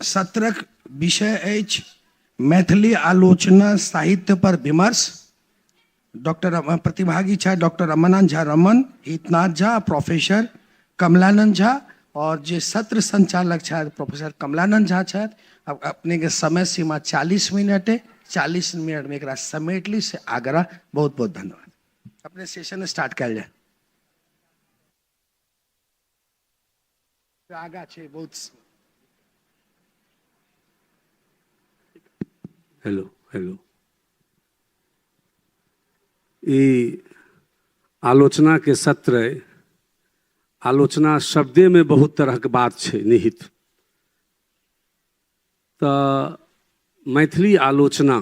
सत्रक विषय अछि मैथिली आलोचना साहित्य पर विमर्श। डॉक्टर प्रतिभागी छथि डॉक्टर रमानंद झा रमन, हितनाथ झा, प्रोफेसर कमलानंद झा और जे सत्र संचालक छथि प्रोफेसर कमलानंद झा छथि। अब अपने के समय सीमा 40 मिनट है, 40 मिनट में एकरा समेट ली से आग्रह। बहुत बहुत धन्यवाद। अपने सेशन स्टार्ट कयल जाय। आगा छै बहुत। हेलो हेलो, ई आलोचना के सत्र अइ। आलोचना शब्दे में बहुत तरहक बात छै निहित। तऽ मैथिली आलोचना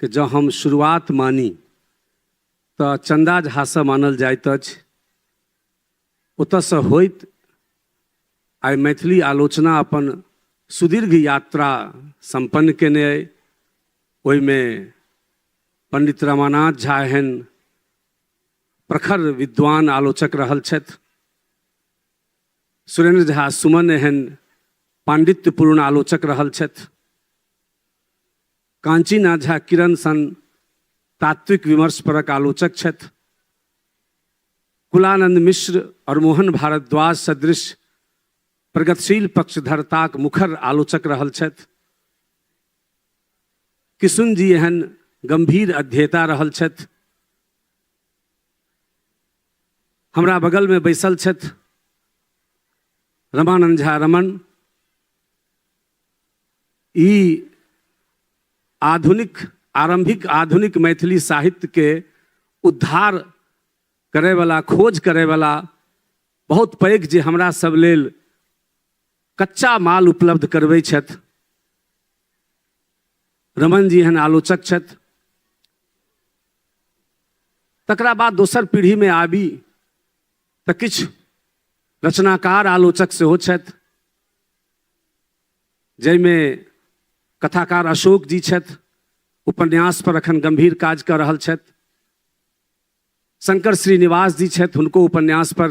के जँ हम शुरुआत मानी तऽ चन्दा झासँ मानल जाइत अछि। ओतऽसँ होइत आइ मैथिली आलोचना अपन सुदीर्घ यात्रा सम्पन्न केने अइ। ओहिमे पंडित रमानाथ झा एहन प्रखर विद्वान आलोचक रहल छथि, सुरेंद्र झा सुमन एहन पांडित्यपूर्ण आलोचक रहल छथि, कांचीनाथ झा किरण सन तात्विक विमर्श परक आलोचक छथि, कुलानंद मिश्र और मोहन भारद्वाज सदृश प्रगतिशील पक्षधरताक मुखर आलोचक रहल छथि, किशुन जी एहन गंभीर अध्येता रहल छथि। हमरा बगल में बैसल छथि रमानंद झा रमन। ई आधुनिक आरंभिक आधुनिक मैथिली साहित्य के उद्धार करैवला, खोज करैवला बहुत पैघ जे हमरा सब लेल कच्चा माल उपलब्ध करबै छथि, रमन जी एहन आलोचक छथि। तकरा बाद दोसर पीढ़ीमे आबी तऽ किछु रचनाकार आलोचक सेहो छथि, जाहिमे कथाकार अशोक जी छथि, उपन्यास पर अखन गंभीर काज कऽ रहल छथि। शंकर श्रीनिवास जी छथि, हुनको उपन्यास पर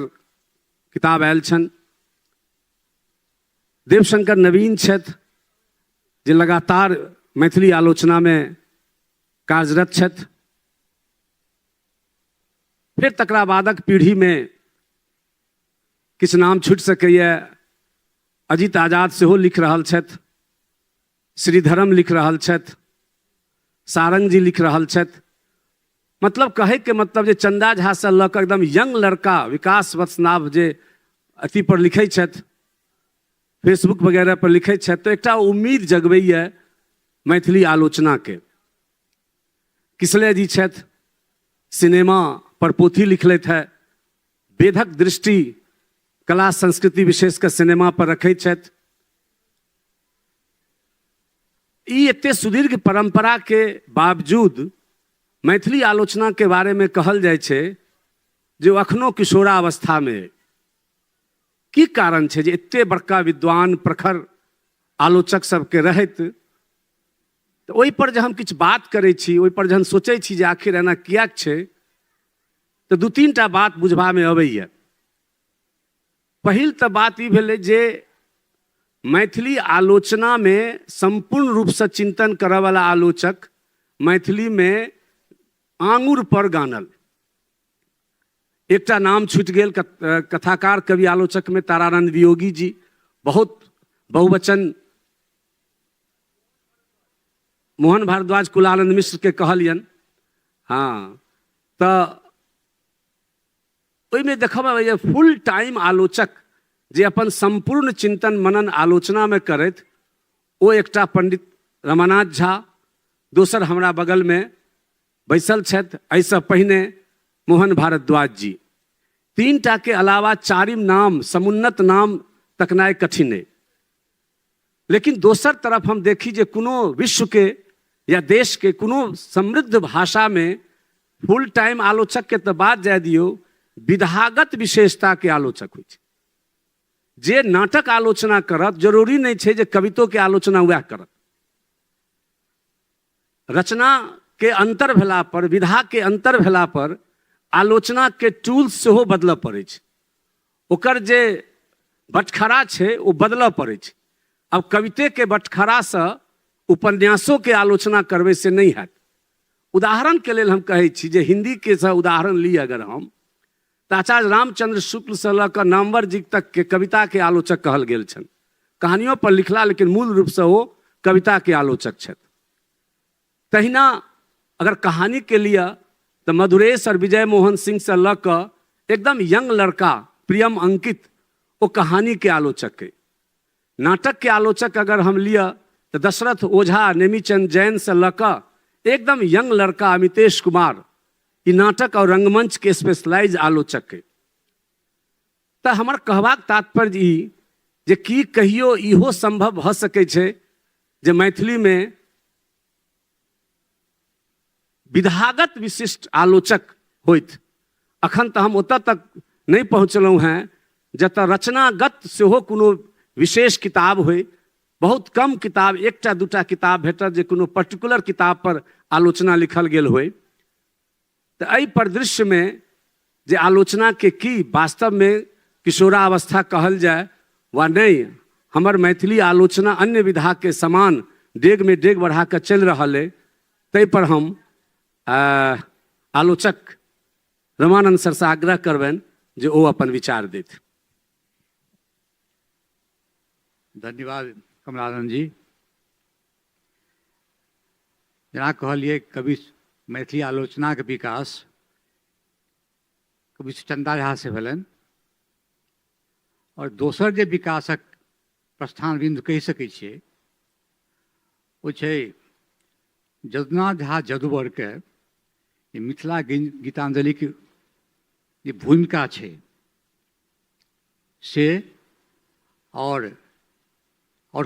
किताब आयल छनि। देवशंकर नवीन छथि, जे लगातार मैथिली आलोचनामे कार्यरत छथि। फेर तकरा बादक पीढ़ीमे किछु नाम छूटि सकैए। अजित आजाद सेहो लिख रहल छथि, श्रीधरम लिख रहल छथि, सारंग जी लिख रहल छथि। मतलब कहैके मतलब जे चंदा झासँ लऽ कऽ एकदम यंग लड़का विकास वत्सनाभ जे अथी पर लिखै छथि, फेसबुक वगैरह पर लिखै छथि, तऽ एकटा उम्मीद जगबैए मैथिली आलोचनाके। किसलय जी छथि, सिनेमा पर पोथी लिखलथि है, वेधक दृष्टि कला संस्कृति विशेष कऽ सिनेमा पर रखै छथि। ई एते सुदीर्घ परंपरा के बावजूद मैथिली आलोचना के बारे में कहल जाइ छै जे ओ अखनो किशोरावस्था में अइ। की कारण छै जे एते बड़का विद्वान प्रखर आलोचक सबके रहैत तऽ ओहि पर जे हम किछु बात करै छी, ओहि पर जहन सोचै छी जे आखिर एना किएक छै, तऽ दू तीन टा बात बुझबामे अबैए। पहिल तऽ बात ई भेलै जे मैथिली आलोचनामे सम्पूर्ण रूपसँ चिन्तन करऽवला आलोचक मैथिलीमे आङुर पर गानल। एकटा नाम छूटि गेल कथाकार कवि आलोचकमे तारानंद वियोगी जी, बहुत बहुवचन मोहन भारद्वाज कुलानंद मिश्र के कहलियनि। हँ, तऽ ओहिमे देखबऽ अबैए फुल टाइम आलोचक जे अपन सम्पूर्ण चिन्तन मनन आलोचनामे करथि, ओ एकटा पंडित रमानाथ झा, दोसर हमरा बगलमे बैसल छथि, एहिसँ पहिने मोहन भारद्वाज जी। तीन टा के अलावा चारिम नाम समुन्नत नाम तकनाइ कठिन अइ। लेकिन दोसर तरफ हम देखी जे कोनो विश्वके या देशके कोनो समृद्ध भाषामे फुल टाइम आलोचकके तऽ बात जाय दियौ, विधागत विशेषताके आलोचक होइ छै। जे नाटक आलोचना करत जरूरी नहि छै जे कवितोके आलोचना वएह करत। रचनाके अन्तर भेला पर, विधाके अन्तर भेला पर आलोचनाके टूल्स सेहो बदलऽ पड़ै छै, ओकर जे बटखरा छै ओ बदलऽ पड़ै छै। आब कवितेके बटखरासँ उपन्यासोके आलोचना करबै से नहि हैत। उदाहरणके लेल हम कहै छी जे हिन्दीके सँ उदाहरण ली अगर हम, तऽ आचार्य रामचंद्र शुक्लसँ लऽ कऽ नामवर जी तकके कविताके आलोचक कहल गेल छनि। कहानियों पर लिखला, लेकिन मूल रूपसँ ओ कविताके आलोचक छथि। तहिना अगर कहानीके लिए तऽ मधुरेश आओर विजय मोहन सिंहसँ लऽ कऽ एकदम यंग लड़का प्रियम अंकित, ओ कहानीके आलोचक अइ। नाटकके आलोचक अगर हम लिअ तऽ दशरथ ओझा, नेमीचंद जैनसँ लऽ कऽ एकदम यंग लड़का अमितेश कुमार, ई नाटक आओर रंगमंचके स्पेशलाइज आलोचक अइ। तऽ हमर कहबाक तात्पर्य ई जे की कहियो इहो सम्भव भऽ सकै छै जे मैथिलीमे विधागत विशिष्ट आलोचक होइत? अखन तऽ हम ओतऽ तक नहि पहुँचलहुँ हेँ जतऽ रचनागत सेहो कोनो विशेष किताब होइ। बहुत कम किताब, एकटा दूटा किताब भेटत जे कोनो पर्टिकुलर किताब पर आलोचना लिखल गेल होइ। तऽ एहि परिदृश्यमे जे आलोचनाके की वास्तवमे किशोरावस्था कहल जाय वा नहि, हमर मैथिली आलोचना अन्य विधाके समान डेगमे डेग बढ़ा कऽ चलि रहल अइ, ताहि पर हम आलोचक रमानन्द सरसँ आग्रह करबनि जे ओ अपन विचार देथि। धन्यवाद कमलानंद जी। जेना कहलियै, कवि मैथिली आलोचनाके विकास कवि चन्दा झा से भेलनि आओर दोसर जे विकासक प्रस्थान बिन्दु कहि सकै छियै ओ छै जदुनाथ झा जदुवरके मिथिला गीतांजलिके जे भूमिका छै से, आओर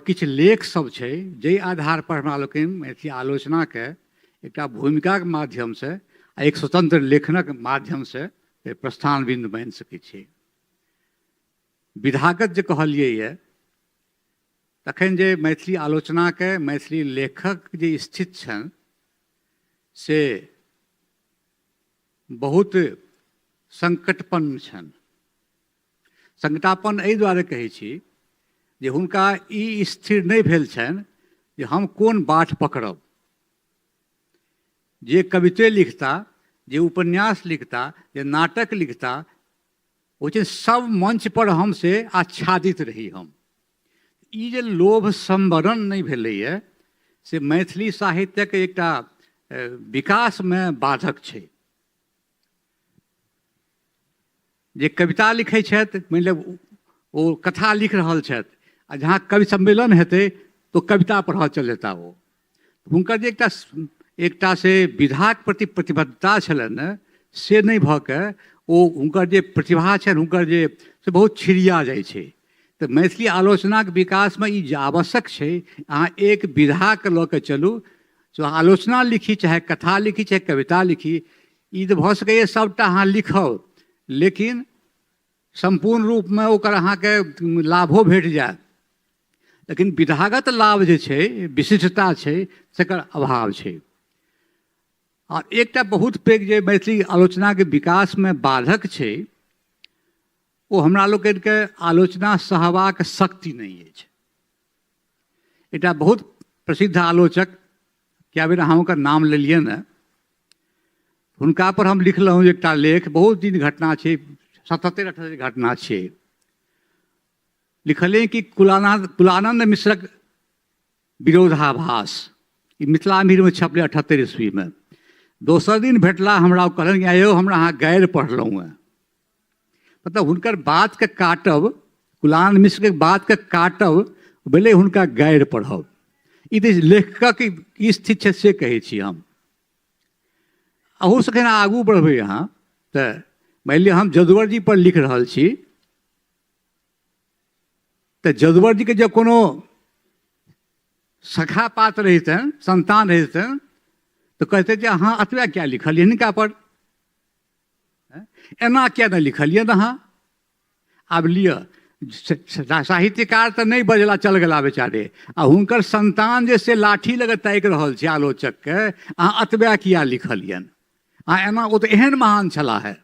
किछु लेख सब छै जाहि आधार पर हमरा लोकनि मैथिली आलोचनाके एकटा भूमिकाके माध्यमसँ आ एक स्वतंत्र लेखनक माध्यमसँ प्रस्थान बिन्दु बनि सकै छै। विधागत जे कहलियै यऽ, तखन जे मैथिली आलोचनाके मैथिली लेखक जे स्थित छनि से बहुत संकटपन्न छनि। संकटापन्न एहि दुआरे कहै छी जे हुनका ई स्थिर नहि भेल छनि जे हम कोन बाट पकड़ब। जे कविते लिखता, जे उपन्यास लिखता, जे नाटक लिखता, ओ छै सब मंच पर हम से आच्छादित रही हम। ई जे लोभ संवरण नहि भेलैए से मैथिली साहित्यक एकटा विकासमे बाधक छै। जे कविता लिखै छथि, मानि लिअ ओ कथा लिख रहल छथि आ जहाँ कवि सम्मेलन हेतै तऽ ओ कविता पढ़ऽ चलि जेता। ओ हुनकर जे एकटा एकटा से विधाक प्रति प्रतिबद्धता छलनि ने से नहि भऽ कऽ ओ हुनकर जे प्रतिभा छनि हुनकर जे से बहुत छिड़िया जाइ छै। तऽ मैथिली आलोचनाक विकासमे ई जे आवश्यक छै, अहाँ एक विधाके लऽ कऽ चलू, आलोचना लिखी चाहे कथा लिखी चाहे कविता लिखी, ई तऽ भऽ सकैए सभटा अहाँ लिखब लेकिन सम्पूर्ण रूपमे ओकर अहाँके लाभो भेट जायत, लेकिन विधागत लाभ जे छै, विशिष्टता छै, तकर अभाव छै। आ एकटा बहुत पैघ जे मैथिली आलोचनाके विकासमे बाधक छै ओ हमरा लोकनिके आलोचना सहबाक शक्ति नहि अछि। एकटा बहुत प्रसिद्ध आलोचक, कए बेर अहाँ हुनकर नाम लेलियै ने, हुनका पर हम लिखलहुँ एकटा लेख, बहुत दिन घटना छै, 77-78 घटना छै। लिखलियै कि कुलानंद मिश्रक विरोधाभास, ई मिथिला मिहिरमे छपलै 78 ईस्वीमे। दोसर दिन भेटला हमरा, ओ कहलनि कि आयौ हमरा अहाँ गारि पढ़लहुँ हेँ। मतलब हुनकर बातके काटब, कुलानंद मिश्रके बातके काटब भेलै हुनका गारि पढ़ब। ई तऽ लेखकक की स्थिति छै से कहै छी हम। अहूसँ कनि आगू बढ़बै अहाँ तऽ मानि लिअ हम जदुवर जी पर लिख रहल छी तऽ जदुवर जीके जे कोनो सखा पात रहितनि, संतान रहितनि, तऽ कहतै जे अहाँ एतबे किया लिखलियै हिनका पर, एना किया नहि लिखलियै अहाँ। आब लिअ, साहित्यकार तऽ नहि बजला, चल गेला बेचारे, आ हुनकर संतान जे से लाठी लग ताकि रहल छै आलोचकके, अहाँ एतबे किया लिखलियनि, अहाँ एना, ओ तऽ एहन महान छलाह हे।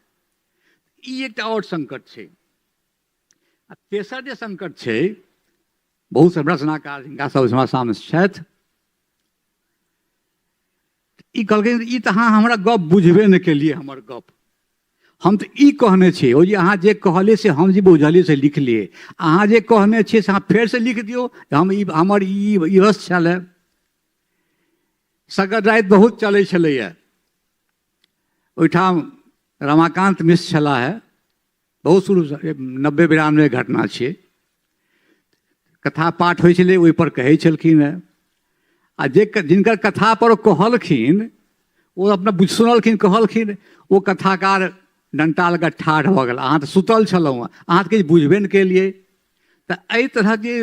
ई एकटा आओर संकट छै। आ तेसर जे संकट छै बहुत रचनाकार हिनका सब हमरा सामने छथि। ई कहलखिन ई तऽ अहाँ हमरा गप बुझबे नहि केलियै, हमर गप हम तऽ ई कहने छियै, ओ जे अहाँ जे कहलियै से हम जे बुझलियै से लिखलियै, अहाँ जे कहने छियै से अहाँ फेरसँ लिख दियौ, हम ई हमर ई इहस छलै। सगर राति बहुत चलै छलैए, ओहिठाम रमाकान्त मिश्र छलाह हे, बहुत शुरू 90-92 घटना छियै। कथा पाठ होइ छलै, ओहिपर कहै छलखिन हेँ, आ जे जिनकर कथापर ओ कहलखिन ओ अपना बुझ सुनलखिन कहलखिन, ओ कथाकार डण्टा लऽ कऽ ठाढ़ भऽ गेल, अहाँ तऽ सुतल छलहुँ हेँ, अहाँ तऽ किछु बुझबे नहि केलियै। तऽ एहि तरहक जे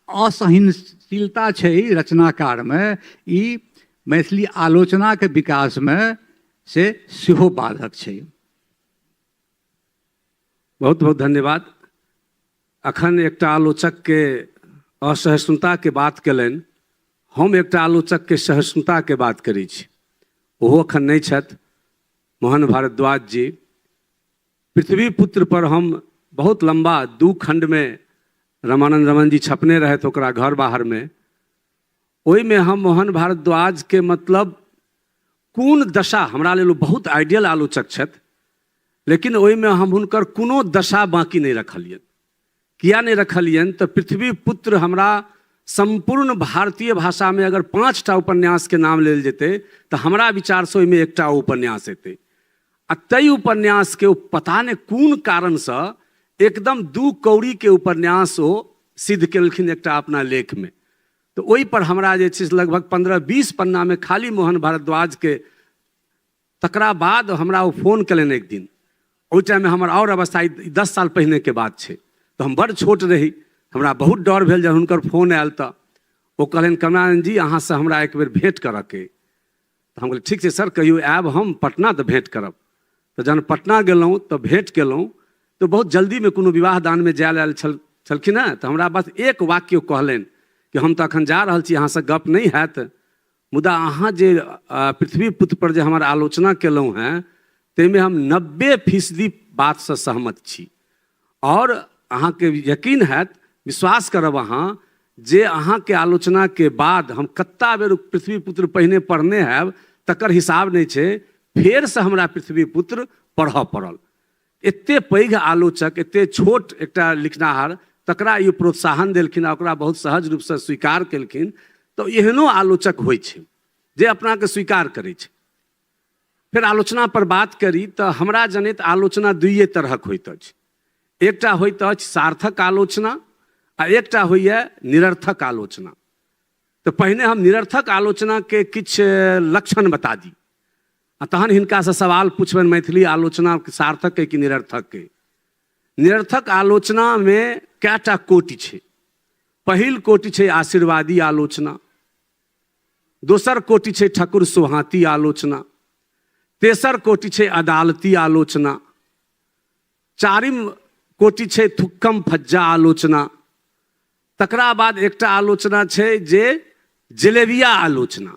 असहनशीलता छै रचनाकारमे, ई मैथिली आलोचनाके विकासमे से सेहो बाधक छै। बहुत बहुत धन्यवाद। अखन एकटा आलोचकके असहिष्णुताके बात केलनि, हम एकटा आलोचकके सहिष्णुताके बात करै छी, ओहो अखन नहि छथि, मोहन भारद्वाज जी। पृथ्वी पुत्र पर हम बहुत लम्बा 2 खंडमे रमानंद रमन जी छपने रहथि ओकरा घर बाहरमे, ओहिमे हम मोहन भारद्वाजके मतलब कोन दशा, हमरा लेल ओ बहुत आइडियल आलोचक छथि, लेकिन ओहिमे हम हुनकर कोनो दशा बाँकी नहि रखलियनि। किया नहि रखलियनि तऽ पृथ्वी पुत्र हमरा सम्पूर्ण भारतीय भाषामे अगर 5टा उपन्यासके नाम लेल जेतै तऽ हमरा विचारसँ ओहिमे एकटा उपन्यास एतै, आ ताहि उपन्यासके ओ पता नहि कोन कारणसँ एकदम 2 कौड़ीके उपन्यास ओ सिद्ध केलखिन एकटा अपना लेखमे। तऽ ओहिपर हमरा जे छै से लगभग 15-20 पन्नामे खाली मोहन भारद्वाजके। तकरा बाद हमरा ओ फोन केलनि एक दिन, ओहि टाइममे हमर आओर अवस्था, 10 साल पहिनेके बात छै, तऽ हम बड़ छोट रही, हमरा बहुत डर भेल जहन हुनकर फोन आयल। तऽ ओ कहलनि कमलानंद जी अहाँसँ हमरा एक बेर भेँट करऽके अइ। तऽ हम कहलियै ठीक छै सर, कहियो आयब हम पटना तऽ भेँट करब। तऽ जहन पटना गेलहुँ तऽ भेँट केलहुँ, तऽ बहुत जल्दीमे कोनो विवाह दानमे जाय आयल छलखिन हेँ, तऽ हमरा बस एक वाक्य ओ कहलनि कि हम तऽ एखन जा रहल छी, अहाँसँ गप नहि हैत, मुदा अहाँ जे पृथ्वी पुत्र पर जे हमर आलोचना केलहुँ हेँ ताहिमे हम 90% बातसँ सहमत छी, आओर अहाँके यकीन हैत, विश्वास करब अहाँ जे अहाँके आलोचनाके बाद हम कत्ता बेर पृथ्वी पुत्र पहिने पढ़ने हैब तकर हिसाब नहि छै, फेरसँ हमरा पृथ्वी पुत्र पढ़ऽ पड़ल। एते पैघ आलोचक, एते छोट एकटा लिखनाहार, तकरा ई प्रोत्साहन देलखिन आ ओकरा बहुत सहज रूपसँ स्वीकार केलखिन। तऽ एहनो आलोचक होइ छै जे अपनाके स्वीकार करै छै। फेर आलोचना पर बात करी तऽ हमरा जनैत आलोचना दुइए तरहक होइत अछि, एकटा होइत अछि सार्थक आलोचना आ एकटा होइए निरर्थक आलोचना। तऽ पहिने हम निरर्थक आलोचनाके किछु लक्षण बता दी आ तहन हिनकासँ सवाल पुछबनि मैथिली आलोचना सार्थक अइ कि निरर्थक अइ। निरर्थक आलोचनामे कएटा कोटि छै। पहिल कोटि छै आशीर्वादी आलोचना, दोसर कोटि छै ठकुर सोहाती आलोचना, तेसर कोटि छै अदालती आलोचना, चारिम कोटि छै थुक्कम फज्जा आलोचना, तकरा बाद एकटा आलोचना छै जे जलेबिया आलोचना।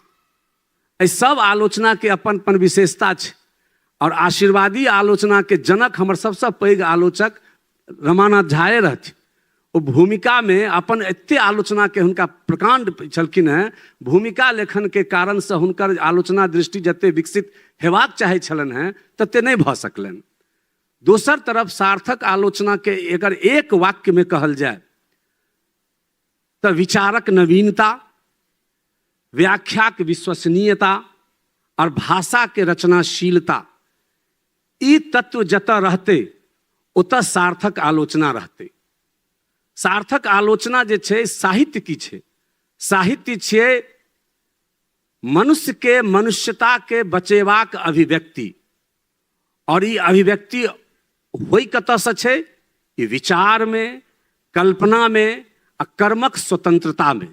एहि सब आलोचनाके अपन अपन विशेषता छै, आओर आशीर्वादी आलोचनाके जनक हमर सबसँ पैघ आलोचक रमानाथ झाए रहथिन। ओ भूमिकामे अपन एते आलोचनाके हुनका प्रकाण्ड छलखिन हेँ, भूमिका लेखनके कारणसँ हुनकर आलोचना दृष्टि जते विकसित हेबाक चाहै छलनि हेँ तते नहि भऽ सकलनि। दोसर तरफ सार्थक आलोचनाके अगर एक वाक्यमे कहल जाय तऽ विचारक नवीनता, व्याख्याक विश्वसनीयता और भाषाके रचनाशीलता, ई तत्व जतऽ रहतै ओतऽ सार्थक आलोचना रहतै। सार्थक आलोचना जे छै, साहित्य की छै? साहित्य छियै मनुष्यके मनुष्यताके बचेबाक अभिव्यक्ति, और ई अभिव्यक्ति होइ कतऽसँ छै? ई विचारमे, कल्पनामे आ कर्मक स्वतंत्रतामे।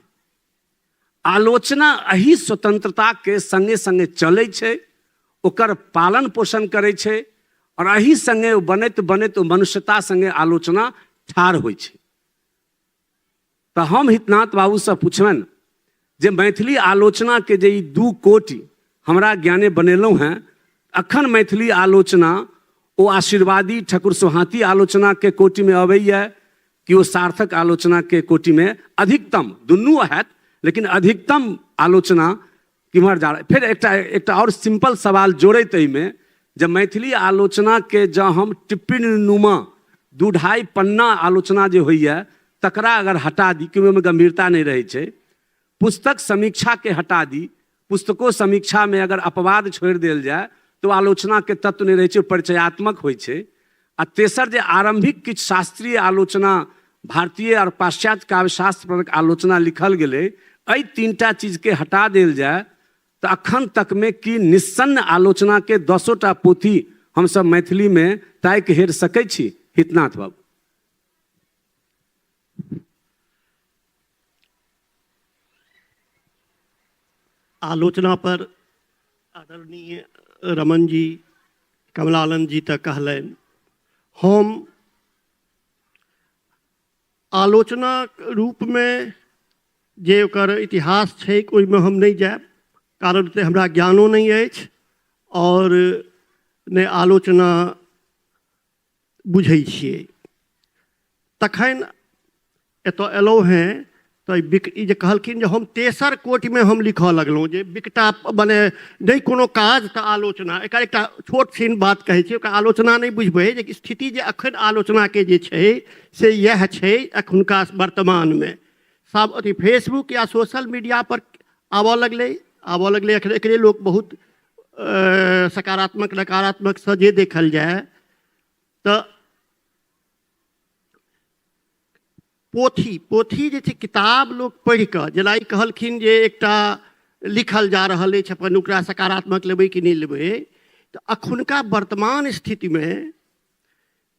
आलोचना एहि स्वतंत्रताके संगे संगे चलै छै, ओकर पालन पोषण करै छै, और एहि संगे ओ बनैत बनैत ओ मनुष्यता संगे आलोचना ठाढ़ होइ छै। तऽ हम हितनाथ बाबूसँ पुछबनि जे मैथिली आलोचनाके जे ई 2 कोटि हमरा ज्ञाने बनेलहुँ हेँ, अखन मैथिली आलोचना ओ आशीर्वादी ठकुर सोहाती आलोचनाके कोटिमे अबैए कि कि ओ सार्थक आलोचनाके कोटिमे अधिकतम दुनू हैत, लेकिन अधिकतम आलोचना किम्हर जा रहल। फेर एकटा एकटा आओर सिंपल सवाल जोड़ैत एहिमे, जे मैथिली आलोचनाके जँ हम टिप्पणी नुमा 2-2.5 पन्ना आलोचना जे होइए तकरा अगर हटा दी, कि ओहिमे गंभीरता नहि रहै छै, पुस्तक समीक्षाके हटा दी, पुस्तको समीक्षामे अगर अपवाद छोड़ि देल जाय तऽ ओ आलोचनाके तत्व नहि रहै छै, ओ परिचयात्मक होइ छै। आ तेसर जे आरम्भिक किछु शास्त्रीय आलोचना भारतीय आओर पाश्चात्य काव्यशास्त्र पर आलोचना लिखल गेलै, एहि 3टा चीजके हटा देल जाय तऽ अखन तकमे की निस्सन्न आलोचनाके 10टा पोथी हमसब मैथिलीमे ताकि हेर सकै छी? हितनाथ बाबू। आलोचना पर आदरणीय रमन जी, कमलानंद जी तऽ कहलनि, हम आलोचनाक रूपमे जे ओकर इतिहास छै ओहिमे हम नहि जायब, कारण ओतेक हमरा ज्ञानो नहि अछि आओर नहि आलोचना बुझै छियै। तखन एतऽ एलहुँ हेँ तऽ ई जे कहलखिन जे हम तेसर कोटिमे हम लिखऽ लगलहुँ जे बिकटा मने नहि कोनो काज तऽ आलोचना, एकर एकटा छोट छिन बात कहै छी, ओकरा आलोचना नहि बुझबै जे स्थिति जे एखन आलोचनाके जे छै से इएह छै एखुनका वर्तमानमे। सब अथी फेसबुक या सोशल मीडिया पर आबऽ लगलै, आबऽ लगलै एखन एकरे लोक बहुत सकारात्मक नकारात्मकसँ जे देखल जाय तऽ पोथी पोथी जे छै किताब लोक पढ़ि कऽ, जेना ई कहलखिन जे एकटा लिखल जा रहल अछि अपन, ओकरा सकारात्मक लेबै कि नहि लेबै, तऽ अखुनका वर्तमान स्थितिमे,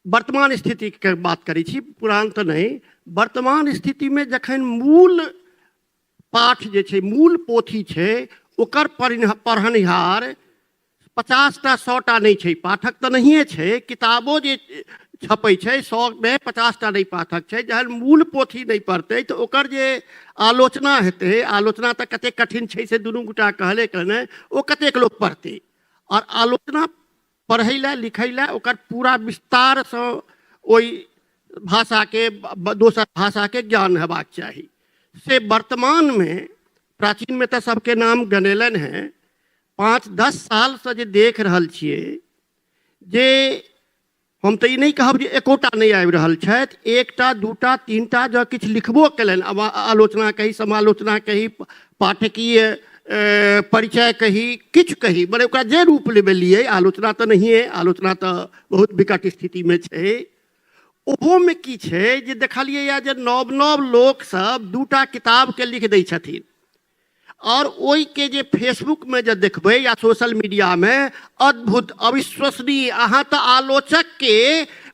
वर्तमान स्थितिके बात करै छी, पुरान तऽ नहि, वर्तमान स्थितिमे जखन मूल पाठ जे छै, मूल पोथी छै, ओकर पढ़निहार 50टा 100टा नहि छै, पाठक तऽ नहिए छै, किताबो जे छपै छै 100मे 50टा नहि पाठक छै। जहन मूल पोथी नहि पढ़तै तऽ ओकर जे आलोचना हेतै, आलोचना तऽ कतेक कठिन छै से दुनू गोटा कहले कहने, ओ कतेक लोक पढ़तै। आओर आलोचना पढ़ै लए लिखै लए ओकर पूरा विस्तारसँ ओहि भाषाके दोसर भाषाके ज्ञान हेबाक चाही। से वर्तमानमे, प्राचीनमे तऽ सबके नाम गनेलनि हेँ, 5-10 सालसँ जे देख रहल छियै जे हम तऽ ई नहि कहब जे एकोटा नहि आबि रहल छथि, 1टा 2टा 3टा जँ किछु लिखबो केलनि, आलोचना कही, समालोचना कही, पाठकीय परिचय कही, किछु कही, मने ओकरा जे रूप लेबेलियै, आलोचना तऽ नहिए, आलोचना तऽ बहुत विकट स्थितिमे छै। ओहोमे की छै जे देखलियैए जे नव नव लोकसभ 2टा किताबके लिख दै छथिन, आओर ओहिके जे फेसबुकमे जे देखबै या सोशल मीडियामे, अद्भुत अविश्वसनीय, अहाँ तऽ आलोचकके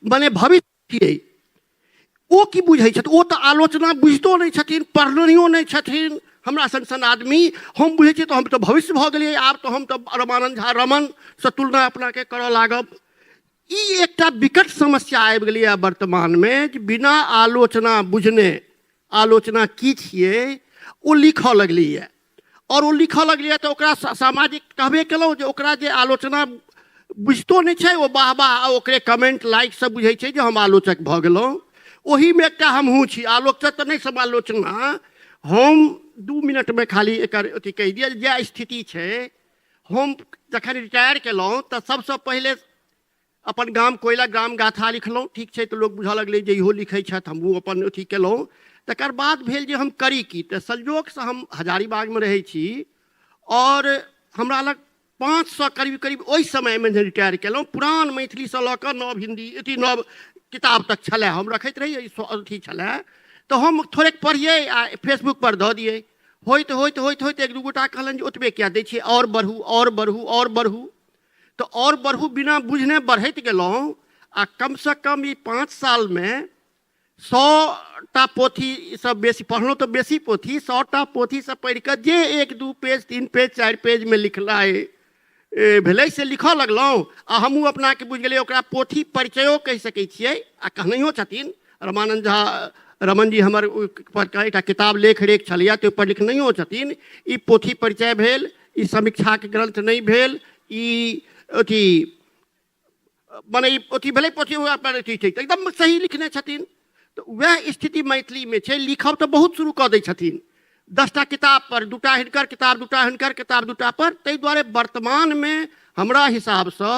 मने भविष्य छियै। ओ की बुझै छथि? ओ तऽ आलोचना बुझितो नहि छथिन, पढ़नहियो नहि छथिन। हमरा सन सन आदमी हम बुझै छियै तऽ हम तऽ भविष्य भऽ गेलियै, आब तऽ हम तऽ रमानन्द झा रमनसँ तुलना अपनाके करऽ लागब। ई एकटा विकट समस्या आबि गेलैए वर्तमानमे जे बिना आलोचना बुझने आलोचना की छियै ओ लिखऽ लगलैए, आओर ओ लिखऽ लगलैए तऽ ओकरा सामाजिक कहबे केलहुँ जे ओकरा जे आलोचना बुझितो नहि छै, ओ वाह वाह आ ओकरे कमेंट लाइक सब बुझै छै जे हम आलोचक भऽ गेलहुँ। ओहीमे एकटा हमहूँ छी, आलोचक तऽ नहि, समालोचना। हम 2 मिनटमे खाली एकर अथी कहि दिअ जे स्थिति छै। हम जखन रिटायर केलहुँ तऽ सबसँ पहिले अपन गाम कोयला ग्राम गाथा लिखलहुँ, ठीक छै, तऽ लोक बुझऽ लगलै जे इहो लिखै छथि, हमहूँ अपन अथी केलहुँ। तकर बाद भेल जे हम करी की, तऽ संयोगसँ हम हजारीबागमे रहै छी आओर हमरा लग 500 करीब करीब ओहि समयमे जे रिटायर केलहुँ पुरान मैथिलीसँ लऽ कऽ नव हिन्दी अथी नव किताब तक छलए, हम रखैत रही, अथी छलए, तऽ हम थोड़ेक पढ़ियै आ फेसबुकपर दऽ दियै। होइत होइत होइत होइत 1-2 गोटा कहलनि जे ओतबे किया दै छियै, आओर बढ़ू, आओर बढ़ू, आओर बढ़ू, तऽ आओर बढ़ू बिना बुझने बढ़ैत गेलहुँ आ कमसँ कम ई 5 सालमे 100टा पोथी सब बेसी पढ़लहुँ, तऽ बेसी पोथी 100टा पोथी सब पढ़ि कऽ जे 1-2 पेज 3 पेज 4 पेजमे लिखलाइ भेलै से लिखऽ लगलहुँ। आ हमहूँ अपनाके बुझि गेलियै, ओकरा पोथी परिचयो कहि सकै छियै आ कहनैयो छथिन रमानन्द झा रमन जी, हमर पर एकटा किताब लेख रेख छलैए तऽ ओहिपर लिखनैयो छथिन, ई पोथी परिचय भेल, ई समीक्षाके ग्रन्थ नहि भेल, ई अथी मने ई अथी भेलै पोथी पर अथी छै, एकदम सही लिखने छथिन। तऽ उएह स्थिति मैथिलीमे छै। लिखब तऽ बहुत शुरू कऽ दै छथिन, 10टा किताब पर 2टा हिनकर किताब, 2टा हिनकर किताब, 2टा पर। ताहि दुआरे वर्तमानमे हमरा हिसाबसँ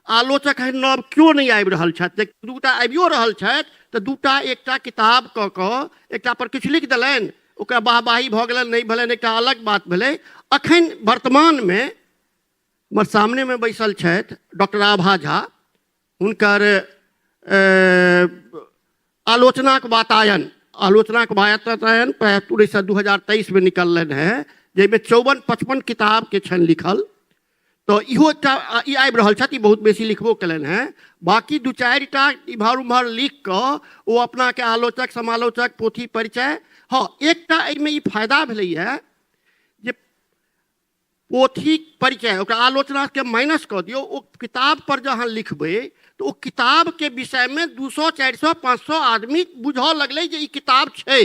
आलोचक एहन नव केओ नहि आबि रहल छथि। जे 2टा आबियो रहल छथि तऽ 2टा 1टा किताब कऽ कऽ एकटा पर किछु लिख देलनि, ओकरा वाहवाही भऽ गेलनि, नहि भेलनि, एकटा अलग बात भेलै। अखन वर्तमानमे हमर सामनेमे बैसल छथि डॉक्टर आभा झा, हुनकर आलोचनाक वातायन, आलोचनाक वातायन प्रायः 2023 निकललनि हेँ, जाहिमे 54-55 किताबके छनि लिखल। तऽ इहो एकटा ई आबि रहल छथि, ई बहुत बेसी लिखबो केलनि हेँ। बाँकी 2-4 टा इम्हर उम्हर लिख कऽ ओ अपनाके आलोचक समालोचक पोथी परिचय। हँ, एकटा एहिमे ई फायदा भेलैए जे पोथीक परिचय ओकरा आलोचनाके माइनस कऽ दियौ, ओ किताब पर जँ अहाँ लिखबै तऽ ओ किताबके विषयमे 200 400 500 आदमी बुझऽ लगलै जे ई किताब छै।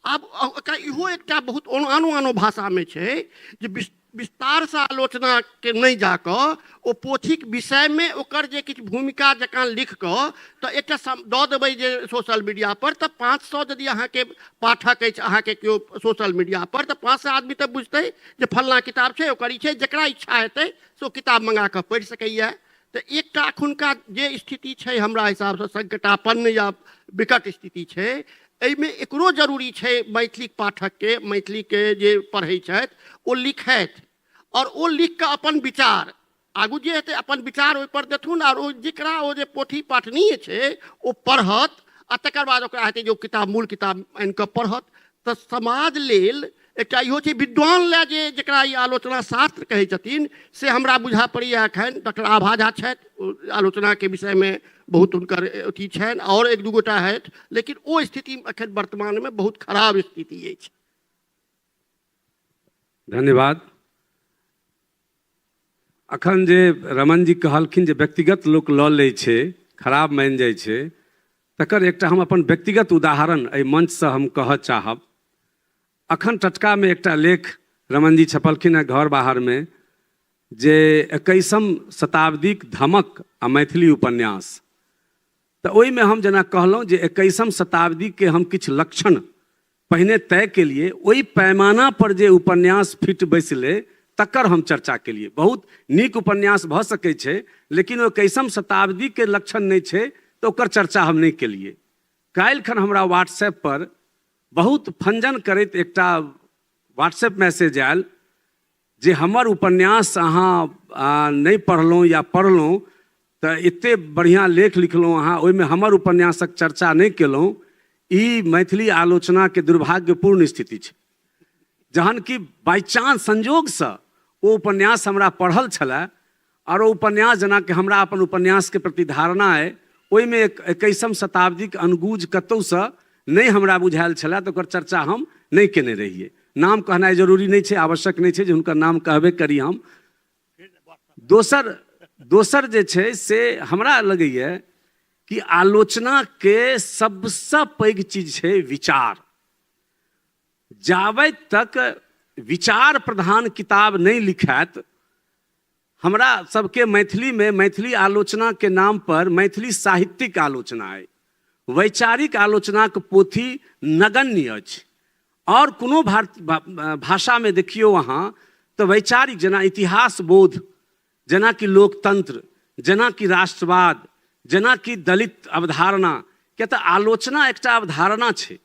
आब ओकरा इहो एकटा बहुत आनो आनो भाषामे छै जे विस्तारसँ आलोचनाके नहि जाकऽ ओ पोथीक विषयमे ओकर जे किछु भूमिका जकाँ लिख कऽ तऽ एकटा दऽ देबै जे सोशल मीडिया पर, तऽ 500 यदि अहाँके पाठक अछि, अहाँके केओ सोशल मीडिया पर, तऽ 500 आदमी तऽ बुझतै जे फल्लाँ किताब छै, ओकर ई छै, जकरा इच्छा हेतै से ओ किताब मंगा कऽ पढ़ि सकैए। तऽ एकटा एखुनका जे स्थिति छै हमरा हिसाबसँ संकटापन्न या विकट स्थिति छै, एहिमे एकरो जरूरी छै मैथिलीक पाठकके, मैथिलीके जे पढ़ै छथि ओ लिखथि आओर ओ लिख कऽ अपन विचार आगू जे हेतै अपन विचार ओहिपर देथुन, आओर ओ जकरा ओ जे पोथी पठनीय छै ओ पढ़त आ तकर बाद ओकरा हेतै जे ओ किताब मूल किताब आनि कऽ पढ़त। तऽ समाज लेल एकटा इहो छै, विद्वान लए जे जकरा ई आलोचना शास्त्र कहै छथिन से हमरा बुझा पड़ैए एखन डॉक्टर आभा झा छथि, ओ आलोचनाके विषयमे बहुत हुनकर अथी छनि, आओर 1-2 गोटा छथि, लेकिन ओ स्थिति एखन वर्तमानमे बहुत खराब स्थिति अछि। धन्यवाद। अखन जे रमन जी कहलखिन जे व्यक्तिगत लोक लऽ लै छै, खराब मानि जाइ छै, तकर एकटा हम अपन व्यक्तिगत उदाहरण एहि मंचसँ हम कहऽ चाहब। अखन टटकामे एकटा लेख रमन जी छपलखिन हेँ घर बाहरमे, जे 21म शताब्दीक धमक आ मैथिली उपन्यास। तऽ ओहिमे हम जेना कहलहुँ जे 21म शताब्दीके हम किछु लक्षण पहिने तय केलिए, ओहि पैमाना पर जे उपन्यास फिट बैसलै तकर हम चर्चा केलिए। बहुत नीक उपन्यास भऽ सकै छै, लेकिन ओ 21म शताब्दीके लक्षण नहि छै तऽ ओकर चर्चा हम नहि केलिए। काल्हिखन हमरा व्हाट्सएप पर बहुत फंजन करैत एकटा व्हाट्सएप मैसेज आयल जे हमर उपन्यास अहाँ नहि पढ़लहुँ या पढ़लहुँ तऽ एते बढ़िआँ लेख लिखलहुँ अहाँ, ओहिमे हमर उपन्यासक चर्चा नहि केलहुँ, ई मैथिली आलोचनाके दुर्भाग्यपूर्ण स्थिति छै। जहन कि बाइ चांस संजोगसँ ओ उपन्यास हमरा पढ़ल छलए, आओर ओ उपन्यास जेनाकि हमरा अपन उपन्यासके प्रति धारणा अइ, ओहिमे 21म शताब्दीके अनुगूज कतहुसँ नहि हमरा बुझायल छलए, तऽ ओकर चर्चा हम नहि केने रहियै। नाम कहनाइ जरूरी नहि छै, आवश्यक नहि छै जे हुनकर नाम कहबे करी हम। दोसर जे छै से हमरा लगैए कि आलोचनाके सबसँ पैघ चीज छै विचार। जाबे तक विचार प्रधान किताब नहि लिखायत, हमरा सबके मैथिलीमे मैथिली आलोचनाके नाम पर मैथिली साहित्यिक आलोचना अइ, वैचारिक आलोचनाक पोथी नगण्य अछि। आओर कोनो भाषामे देखियौ अहाँ तऽ वैचारिक जेना इतिहास बोध, जेनाकि लोकतंत्र, जेनाकि राष्ट्रवाद, जेनाकि दलित अवधारणा, किया तऽ आलोचना एकटा अवधारणा छै।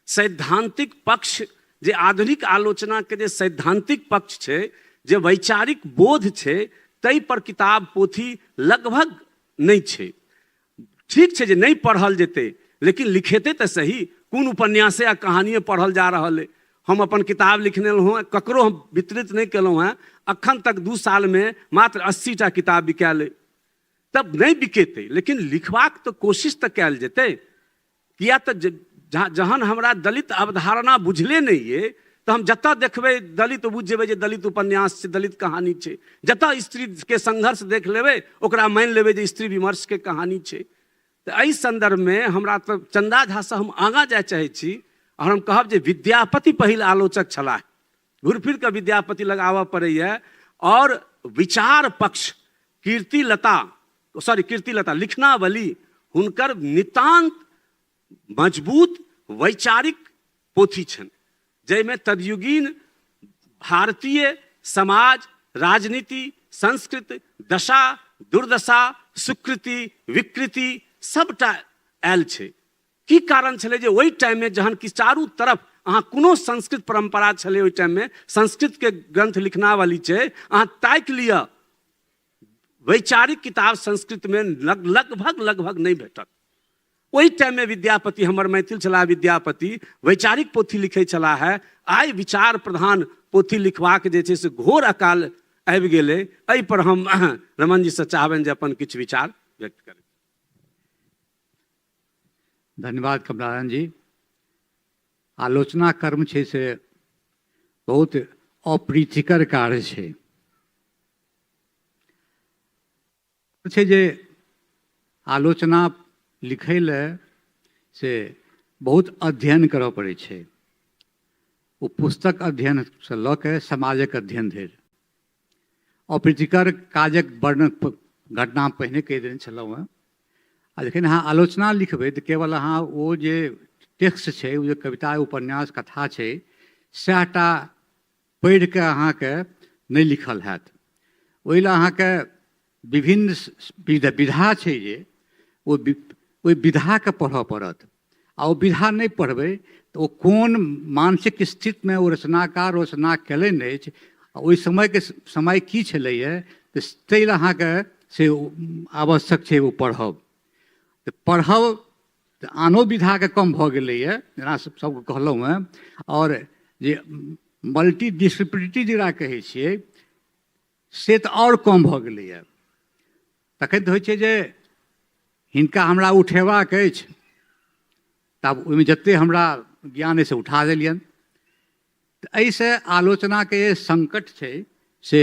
सैद्धांतिक पक्ष जे आधुनिक आलोचनाके जे सैद्धांतिक पक्ष छै, जे वैचारिक बोध छै, ताहि पर किताब पोथी लगभग नहि छै। ठीक छै जे नहि पढ़ल जेतै, लेकिन लिखेतै तऽ सही। कोन उपन्यासे आ कहानिए पढ़ल जा रहल अइ? हम अपन किताब लिखने रहौँ, ककरो हम वितरित नहि केलहुँ हेँ। अखन तक 2 सालमे मात्र 80टा किताब बिकायल अइ। तब नहि बिकेतै, लेकिन लिखबाक तऽ कोशिश तऽ कयल जेतै। किया तऽ जहन हमरा दलित अवधारणा बुझले नहि अइ तऽ हम जतऽ देखबै दलित बुझि जेबै जे दलित उपन्यास छै, दलित कहानी छै। जतऽ स्त्रीके संघर्ष देख लेबै ओकरा मानि लेबै जे स्त्री विमर्शके कहानी छै। तऽ एहि सन्दर्भमे हमरा तऽ चन्दा झासँ हम आगाँ जाय चाहै छी, आओर हम कहब जे विद्यापति पहिल आलोचक छलाह। घुरि फिर कऽ विद्यापति लग आबऽ पड़ैए। आओर विचार पक्ष कीर्तिलता, सॉरी कीर्तिलता लिखनावली हुनकर नितान्त मजबूत वैचारिक पोथी छनि, जाहिमे तदयुगीन भारतीय समाज, राजनीति, संस्कृत, दशा दुर्दशा, सुकृति विकृति सबटा आयल छै। की कारण छलै जे ओहि टाइममे जहन कि चारू तरफ अहाँ कोनो संस्कृत परम्परा छलै, ओहि टाइममे संस्कृतके ग्रन्थ लिखनावली छै, अहाँ ताकि लिअ वैचारिक किताब संस्कृतमे लगभग लगभग नहि भेटत। ओहि टाइममे विद्यापति हमर मैथिल छलाह, विद्यापति वैचारिक पोथी लिखै छलाह है। आइ विचार प्रधान पोथी लिखबाक जे छै से घोर अकाल आबि गेलै। एहिपर हम रमन जीसँ चाहबनि जे अपन किछु विचार व्यक्त करी। धन्यवाद कमलानंद जी। आलोचना कर्म छै से बहुत अप्रीतिकर कार्य छै। छै जे आलोचना लिखै लए से बहुत अध्ययन करऽ पड़ै छै। ओ पुस्तक अध्ययनसँ लऽ कऽ समाजक अध्ययन धरि। अप्रीतिकर काजक वर्णन घटना पहिने कहि देने छलहुँ हेँ। आ जखन अहाँ आलोचना लिखबै तऽ केवल अहाँ ओ जे टेक्स्ट छै, ओ जे कविता, उपन्यास, कथा छै, सएह टा पढ़िकऽ अहाँके नहि लिखल हैत। ओहि लए अहाँके विभिन्न विधा छै जे ओहि विधाके पढ़ऽ पड़त। आ ओ विधा नहि पढ़बै तऽ ओ कोन मानसिक स्थितिमे ओ रचनाकार रचना कयलनि अछि आ ओहि समयके समय की छलैए, तऽ ताहि लए अहाँके से आवश्यक छै ओ पढ़ब। तऽ पढ़ब तऽ आनो विधाके कम भऽ गेलैए, जेना सबके कहलहुँ हेँ। आओर जे मल्टी डिसिप्लिनरी जकरा कहै छियै से तऽ आओर कम भऽ गेलैए। तखन तऽ होइ छै जे हिनका हमरा उठेबाक अछि, तब ओहिमे जतेक हमरा ज्ञान अछि से उठा देलियनि। तऽ एहिसँ आलोचनाके जे संकट छै से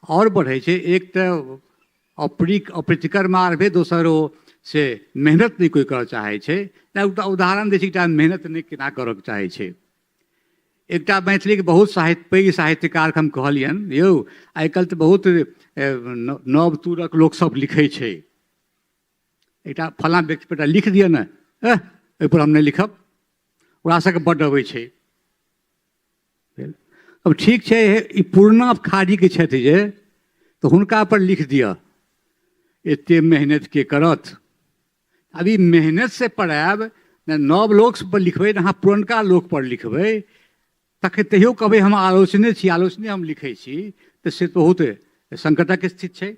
आओर बढ़ै छै। एक तऽ अप्रीतिकर मार्ग भेल, दोसर ओ से मेहनत नहि कोइ करऽ चाहै छै। एकटा उदाहरण दै छी, एकटा मेहनत नहि केना करऽ चाहै छै। एकटा मैथिलीके बहुत पैघ साहित्यकारके हम कहलियनि, यौ आइ काल्हि तऽ बहुत नव तुरक लोकसभ लिखै छै, एकटा फलाँ व्यक्ति पर लिख दिअ ने। एह, एहिपर हम नहि लिखब, ओकरा सबके बड्ड अबै छै। अब ठीक छै, ई पुरना खाड़ीके छथि जे, तऽ हुनका पर लिख दिअ, एते मेहनत के करत। अब ई मेहनत से पढ़ायब ने, नव लोक पर लिखबै ने अहाँ पुरनका लोक पर लिखबै, तखन तैयो कहबै हम आलोचने छी, आलोचने हम लिखै छी, तऽ से बहुत संकटक स्थिति छै।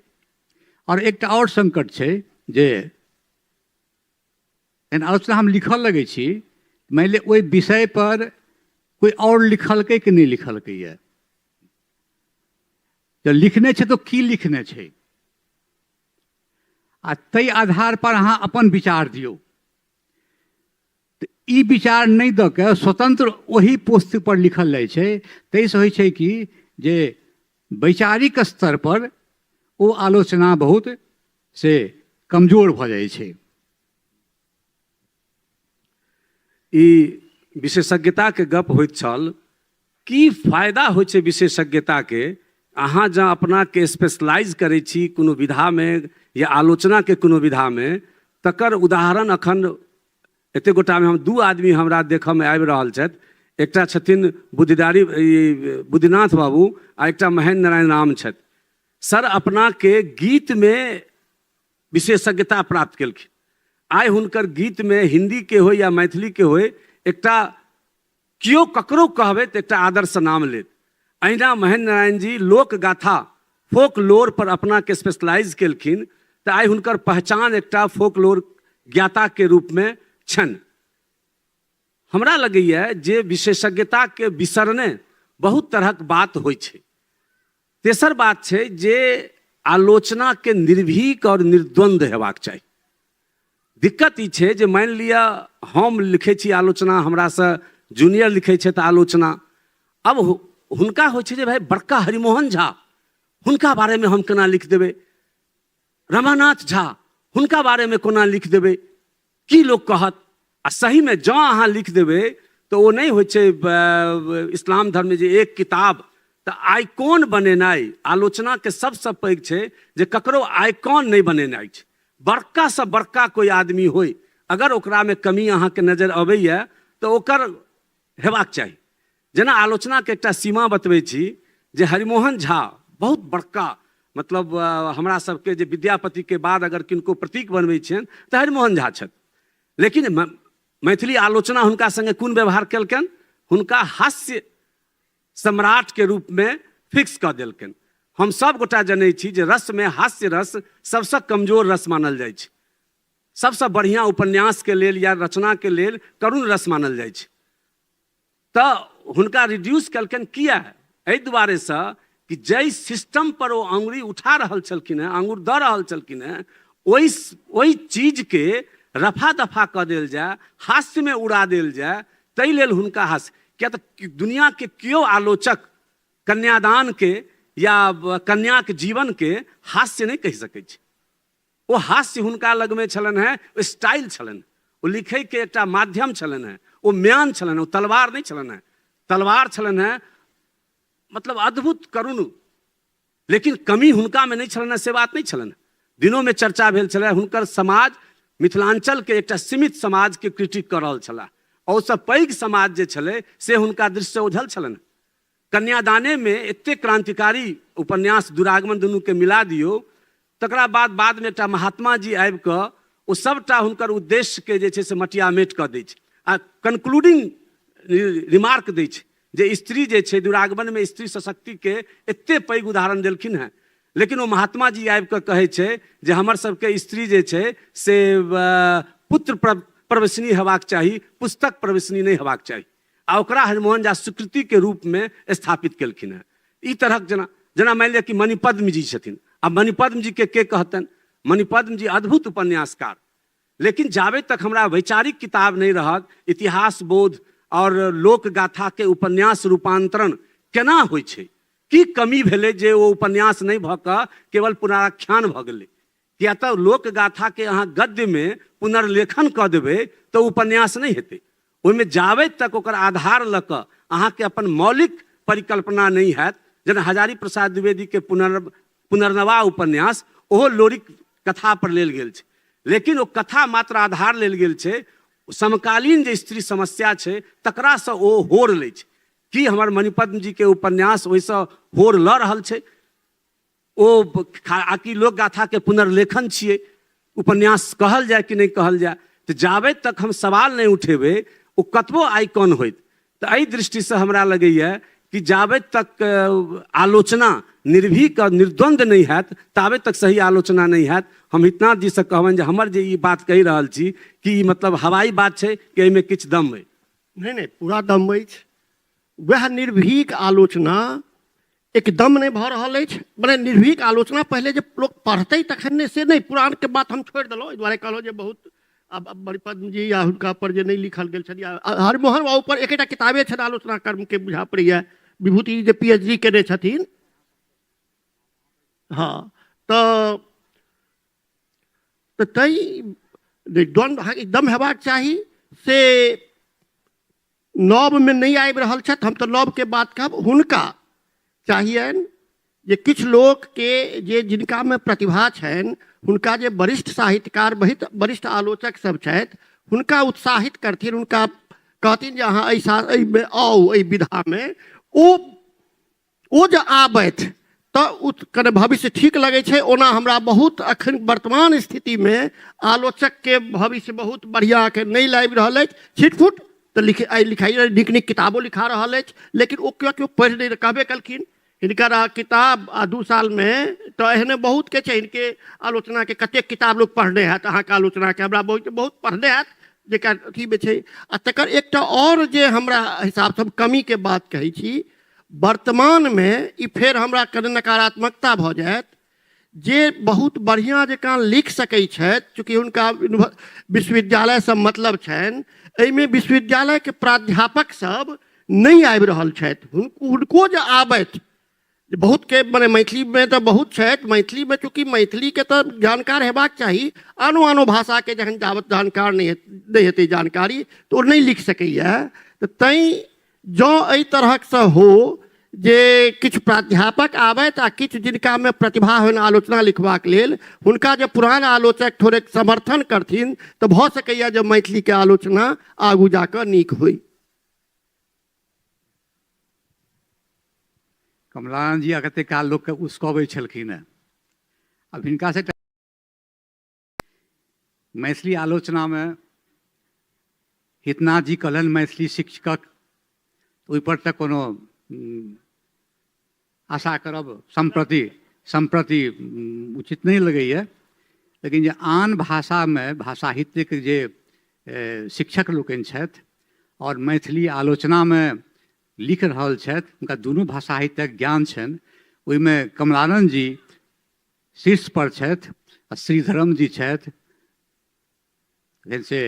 आओर एकटा आओर संकट छै जे एहन आलोचना हम लिखऽ लगै छी, मानि लिअ ओहि विषय पर कोइ आओर लिखलकै कि नहि लिखलकै यऽ, जँ लिखने छै तऽ की लिखने छै, आ ताहि आधार पर अहाँ अपन विचार दियौ। तऽ ई विचार नहि दऽ कऽ स्वतंत्र ओहि पोस्ट पर लिखल जाइ छै। ताहिसँ होइ छै कि जे वैचारिक स्तर पर ओ आलोचना बहुत से कमजोर भऽ जाइ छै। ई विशेषज्ञताके गप होइत छल। की फायदा होइ छै विशेषज्ञताके? अहाँ जँ अपनाके स्पेशलाइज करै छी कोनो विधामे या आलोचनाके कोनो विधामे, तकर उदाहरण अखन एतेक गोटामे हम दू आदमी हमरा देखऽमे आबि रहल छथि। एकटा छथिन बुद्धिदारी बुद्धिनाथ बाबू आ एकटा महेन्द्र नारायण राम छथि। सर अपनाके गीतमे विशेषज्ञता प्राप्त केलखिन। आइ हुनकर गीतमे हिन्दीके होइ या मैथिलीके होइ, एकटा केओ ककरो कहबै तऽ एकटा आदर्श नाम लेत। अहिना महेन्द्र नारायण जी लोकगाथा फोकलोर पर अपनाके स्पेशलाइज केलखिन, तऽ आइ हुनकर पहचान एकटा फोकलोर ज्ञाताके रूपमे छनि। हमरा लगैए जे विशेषज्ञताके बिसरने बहुत तरहक बात होइ छै। तेसर बात छै जे आलोचनाके निर्भीक आओर निर्द्वंद्व हेबाक चाही। दिक्कत ई छै जे मानि लिअ हम लिखै छी आलोचना, हमरासँ जूनियर लिखै छथि आलोचना। अब हुनका होइ छै जे भाइ बड़का हरिमोहन झा, हुनका बारेमे हम केना लिख देबै, रमानाथ झा हुनका बारेमे कोना लिख देबै, की लोक कहत। आ सहीमे जँ अहाँ लिख देबै तऽ ओ नहि होइ छै इस्लाम धर्ममे जे एक किताब तऽ आइकॉन बनेनाइ आलोचनाके सबसँ पैघ छै जे ककरो आइकॉन नहि बनेनाइ छै। बड़कासँ बड़का कोइ आदमी होइ, अगर ओकरामे कमी अहाँके नजर अबैए तऽ ओकर हेबाक चाही। जेना आलोचनाके एकटा सीमा बतबै छी जे हरिमोहन झा बहुत बड़का, मतलब हमरा सबके जे विद्यापतिके बाद अगर किनको प्रतीक बनबै छियनि तऽ हरिमोहन झा छथि। लेकिन मैथिली आलोचना हुनका सङ्गे कोन व्यवहार केलकनि? हुनका हास्य सम्राटके रूपमे फिक्स कऽ देलकनि। हम सब गोटा जनै छी जे रसमे हास्य रस सबसँ कमजोर रस मानल जाइ छै। सबसँ बढ़िआँ उपन्यासके लेल या रचनाके लेल करुण रस मानल जाइ छै। तऽ हुनका रिड्यूस केलकनि किया? एहि दुआरेसँ कि जाहि सिस्टम पर ओ आँगुरी उठा रहल छलखिन हेँ, आँगुर दऽ रहल छलखिन हेँ, ओहि चीजके रफा दफा कऽ देल जाय, हास्यमे उड़ा देल जाय, ताहि लेल हुनका हास्य। किया तऽ दुनिआँके केओ आलोचक कन्यादानके या कन्याके जीवनके हास्य नहि कहि सकै छै। ओ हास्य हुनका लगमे छलनि हेँ, ओ स्टाइल छलनि, ओ लिखैके एकटा माध्यम छलनि हेँ, ओ म्यान छलनि, ओ तलवार नहि छलनि हेँ, तलवार छलनि हेँ, मतलब अद्भुत करुण। लेकिन कमी हुनकामे नहि छलनि हेँ से बात नहि छलनि। दिनोमे चर्चा भेल छलै, हुनकर समाज मिथिलाञ्चलके एकटा सीमित समाजके क्रिटिक कऽ रहल छलाह, ओहिसँ पैघ समाज जे छलै से हुनका दृष्टिसँ ओझल छलनि। कन्यादानेमे एतेक क्रान्तिकारी उपन्यास दुरागमन दुनूके मिला दियौ, तकरा बाद बादमे एकटा महात्मा जी आबि कऽ ओ सबटा हुनकर उद्देश्यके जे छै से मटियामेट कऽ दै छै आ कंक्लूडिंग रिमार्क दै छै जे स्त्री जे छै दुरागमनमे स्त्री सशक्तिके एते पैघ उदाहरण देलखिन हेँ, लेकिन ओ महात्मा जी आबि कऽ कहै छै जे हमर सबके स्त्री जे छै से पुत्र प्रवसनी हेबाक चाही, पुस्तक प्रवसनी नहि हेबाक चाही, आ ओकरा हरिमोहन झा स्वीकृतिके रूपमे स्थापित केलखिन हेँ। ई तरहक जेना जेना मानि लिअ कि मणिपद्म जी छथिन, आ मणिपद्म जीके के कहतनि? मणिपद्म जी अद्भुत उपन्यासकार, लेकिन जाबे तक हमरा वैचारिक किताब नहि रहत, इतिहास बोध आओर लोकगाथाके उपन्यास रूपांतरण केना होइ छै, की कमी भेलै जे ओ उपन्यास नहि भऽ कऽ केवल पुनराख्यान भऽ गेलै? किया तऽ लोकगाथाके अहाँ गद्यमे पुनर्लेखन कऽ देबै तऽ उपन्यास नहि हेतै। ओहिमे जाबे तक ओकर आधार लऽ कऽ अहाँके अपन मौलिक परिकल्पना नहि हैत, जेना हजारी प्रसाद द्विवेदीके पुनर्नवा उपन्यास, ओहो लोरिक कथा पर लेल गेल छै, लेकिन ओ कथा मात्र आधार लेल गेल छै, समकालीन जे स्त्री समस्या छै तकरासँ ओ होर लै छै। की हमर मणिपद्म जीके उपन्यास ओहिसँ होर लऽ रहल छै? ओ आकि लोकगाथाके पुनर्लेखन छियै, उपन्यास कहल जाय कि नहि कहल जाय? तऽ जाबे तक हम सवाल नहि उठेबै ओ कतबो आइकॉन होइत। तऽ एहि दृष्टिसँ हमरा लगैए कि जाबे तक आलोचना निर्भीक आ निर्द्वंद्व नहि हैत ताबे तक सही आलोचना नहि हैत। हम हितनाथ जीसँ कहबनि जे हमर जे ई बात कहि रहल छी कि ई मतलब हवाई बात छै कि एहिमे किछु दम अइ? नहि नहि, पूरा दम अछि। वएह निर्भीक आलोचना एकदम नहि भऽ रहल अछि। मने निर्भीक आलोचना पहिले जे लोक पढ़तै तखन ने, से नहि। पुरानके बात हम छोड़ि देलहुँ, एहि दुआरे कहलहुँ जे बहुत आब मणिपद्म जी या हुनका पर जे नहि लिखल गेल छनि, या हरिमोहन बाबू पर एकेटा किताबे छनि आलोचना कर्मके, बुझा पड़ैए विभूति जे पी एच डी केने छथिन। हँ, तऽ तैँ द्वन्द्व अहाँके एकदम हेबाक चाही, से नवमे नहि आबि रहल छथि। हम तऽ नवके बात कहब, हुनका चाहियनि जे किछु लोकके जे जिनकामे प्रतिभा छनि, हुनका जे वरिष्ठ साहित्यकार वरिष्ठ आलोचक सब छथि हुनका उत्साहित करथिन, हुनका कहथिन जे अहाँ एहिमे आउ, एहि विधामे। ओ जे आबथि तऽ ओ कने भविष्य ठीक लगै छै। ओना हमरा बहुत अखन वर्तमान स्थितिमे आलोचकके भविष्य बहुत बढ़िआँ अखन नहि लागि रहल अछि। छिटफुट तऽ लिख आइ लिखाइ नीक नीक किताबो लिखा रहल अछि, लेकिन ओ केओ केओ पढ़ि नहि कहबे केलखिन हिनकर किताब आ 2 सालमे तऽ एहने बहुतके छै। हिनके आलोचनाके कतेक किताब लोक पढ़ने हैत? अहाँके आलोचनाके हमरा बहुत बहुत पढ़ने हैत जेकर अथीमे छै। आ तकर एकटा आओर जे हमरा हिसाबसँ हम कमीके बात कहै छी वर्तमानमे, ई फेर हमरा कने नकारात्मकता भऽ जायत, जे बहुत बढ़िआँ जकाँ लिख सकै छथि, चूँकि हुनका विश्वविद्यालयसँ मतलब छनि, एहिमे विश्वविद्यालयके प्राध्यापक सब नहि आबि रहल छथि। हुनको जे आबथि बहुतके, मने मैथिलीमे तऽ बहुत छथि, मैथिलीमे चूँकि मैथिलीके तऽ जानकार हेबाक चाही, आनो आनो भाषाके जखन जाबत जानकार नहि हेतै जानकारी तऽ ओ नहि लिख सकैए। तऽ तैँ जँ एहि तरहकसँ हो जे किछु प्राध्यापक आबथि आ किछु जिनकामे प्रतिभा होइन आलोचना लिखबाक लेल, हुनका जे पुरान आलोचक थोड़ेक समर्थन करथिन तऽ भऽ सकैए जे मैथिलीके आलोचना आगू जाकऽ नीक होइ। कमलानंद जी कते काल लोकके उसकबै छलखिन हेँ, आब हिनकासँ मैथिली आलोचनामे हितनाथ जी कहलनि मैथिली शिक्षकक, ओहिपर तऽ कोनो आशा करब सम्प्रति सम्प्रति उचित नहि लगैए। लेकिन जे आन भाषामे भाषाहित्यके जे शिक्षक लोकनि छथि आओर मैथिली आलोचनामे लिख रहल छथि, हुनका दुनू भाषाहित्यक ज्ञान छनि। ओहिमे कमलानंद जी शीर्ष पर छथि आ श्रीधरम जी छथि, से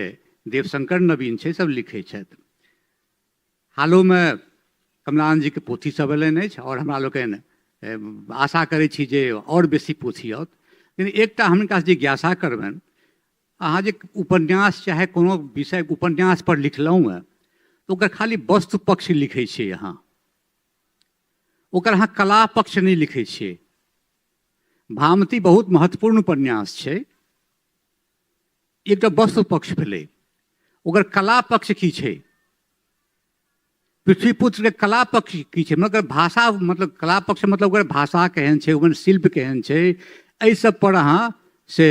देवशंकर नवीन छै, सब लिखै छथि। हालोमे कमलानंद जीके पोथी सब एलनि अछि आओर हमरा लोकनि आशा करै छी जे आओर बेसी पोथी आओत। लेकिन एकटा हम हिनकासँ जिज्ञासा करबनि, अहाँ जे उपन्यास चाहे कोनो विषय उपन्यास पर लिखलहुँ हेँ तऽ ओकर खाली वस्तु पक्ष लिखै छियै अहाँ, ओकर अहाँ कला पक्ष नहि लिखै छियै। भामती बहुत महत्वपूर्ण उपन्यास छै, एकटा वस्तु पक्ष भेलै, ओकर कला पक्ष की छै? पृथ्वीपुत्रके कला पक्ष की छै? मगर भाषा मतलब कला पक्ष मतलब ओकर भाषा केहन छै, ओकर शिल्प केहन छै, एहि सब पर अहाँ से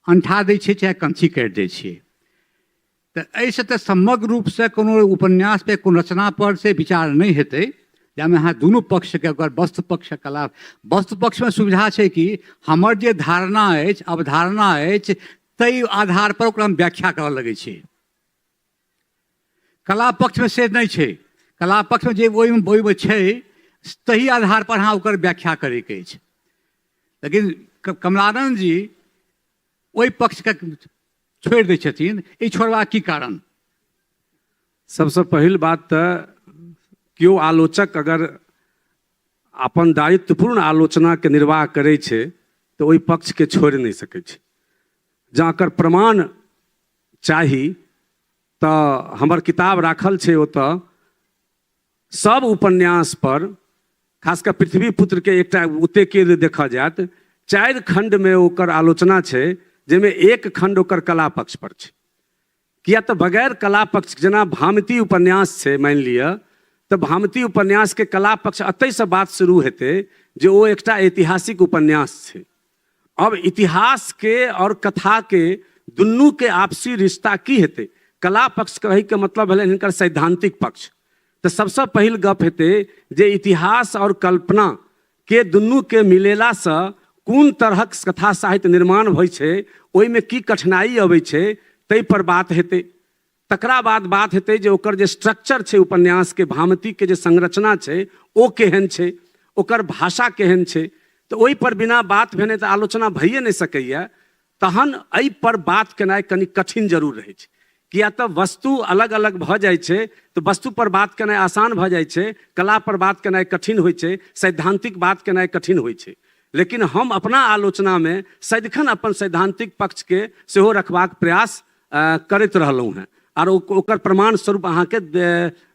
अंठा दै छियै चाहे कंची काटि दै छियै। तऽ एहिसँ तऽ समग्र रूपसँ कोनो उपन्यास पे कोनो रचना पर से विचार नहि हेतै, जाहिमे अहाँ दुनू पक्षके ओकर वस्तु पक्ष कला। वस्तु पक्षमे सुविधा छै कि हमर जे धारणा अछि, अवधारणा अछि, ताहि आधार पर ओकरा हम व्याख्या करऽ लगै छी। कला पक्षमे से नहि छै, कला पक्षमे जे ओहिमे छै ताहि आधार पर अहाँ ओकर व्याख्या करैके अछि। लेकिन कमलानंद जी ओहि पक्षके छोड़ि दै छथिन। ई छोड़बाक की कारण? सबसँ पहिल बात तऽ केओ आलोचक अगर अपन दायित्वपूर्ण आलोचनाके निर्वाह करै छै तऽ ओहि पक्षके छोड़ि नहि सकै छै। जँ एकर प्रमाण चाही तऽ हमर किताब राखल छै ओतऽ, सब उपन्यास पर खास कऽ पृथ्वीपुत्रके एकटा ओतेके जे देखऽ जायत 4 खण्डमे ओकर आलोचना छै, जाहिमे 1 खण्ड ओकर कला पक्ष पर छै। किया तऽ बगैर कला पक्ष, जेना भामती उपन्यास छै मानि लिअ, तऽ भामती उपन्यासके कला पक्ष एतहिसँ बात शुरू हेतै जे ओ एकटा ऐतिहासिक उपन्यास छै। अब इतिहासके आओर कथाके दुनूके आपसी रिश्ता की हेतै? कला पक्ष कहैके मतलब भेलै हिनकर सैद्धांतिक पक्ष। तऽ सबसँ पहिल गप हेतै जे इतिहास आओर कल्पना के दुनूके मिलेलासँ कोन तरहक कथा साहित्य निर्माण होइ छै, ओहिमे की कठिनाइ अबै छै, ताहि पर बात हेतै। तकरा बाद बात हेतै जे ओकर जे स्ट्रक्चर छै उपन्यासके, भामतीके जे संरचना छै ओ केहन छै, ओकर भाषा केहन छै। तऽ ओहि पर बिना बात भेने तऽ आलोचना भइए नहि सकैए। तहन एहि पर बात केनाइ कनि कठिन जरूर रहै छै, किया तऽ वस्तु अलग अलग भऽ जाइ छै, तऽ वस्तु पर बात केनाइ आसान भऽ जाइ छै, कला पर बात केनाइ कठिन होइ छै, सैद्धांतिक बात केनाइ कठिन होइ छै। लेकिन हम अपना आलोचनामे सदिखन अपन सैद्धांतिक पक्षके सेहो रखबाक प्रयास करैत रहलहुँ हेँ, आर ओकर प्रमाण स्वरूप अहाँके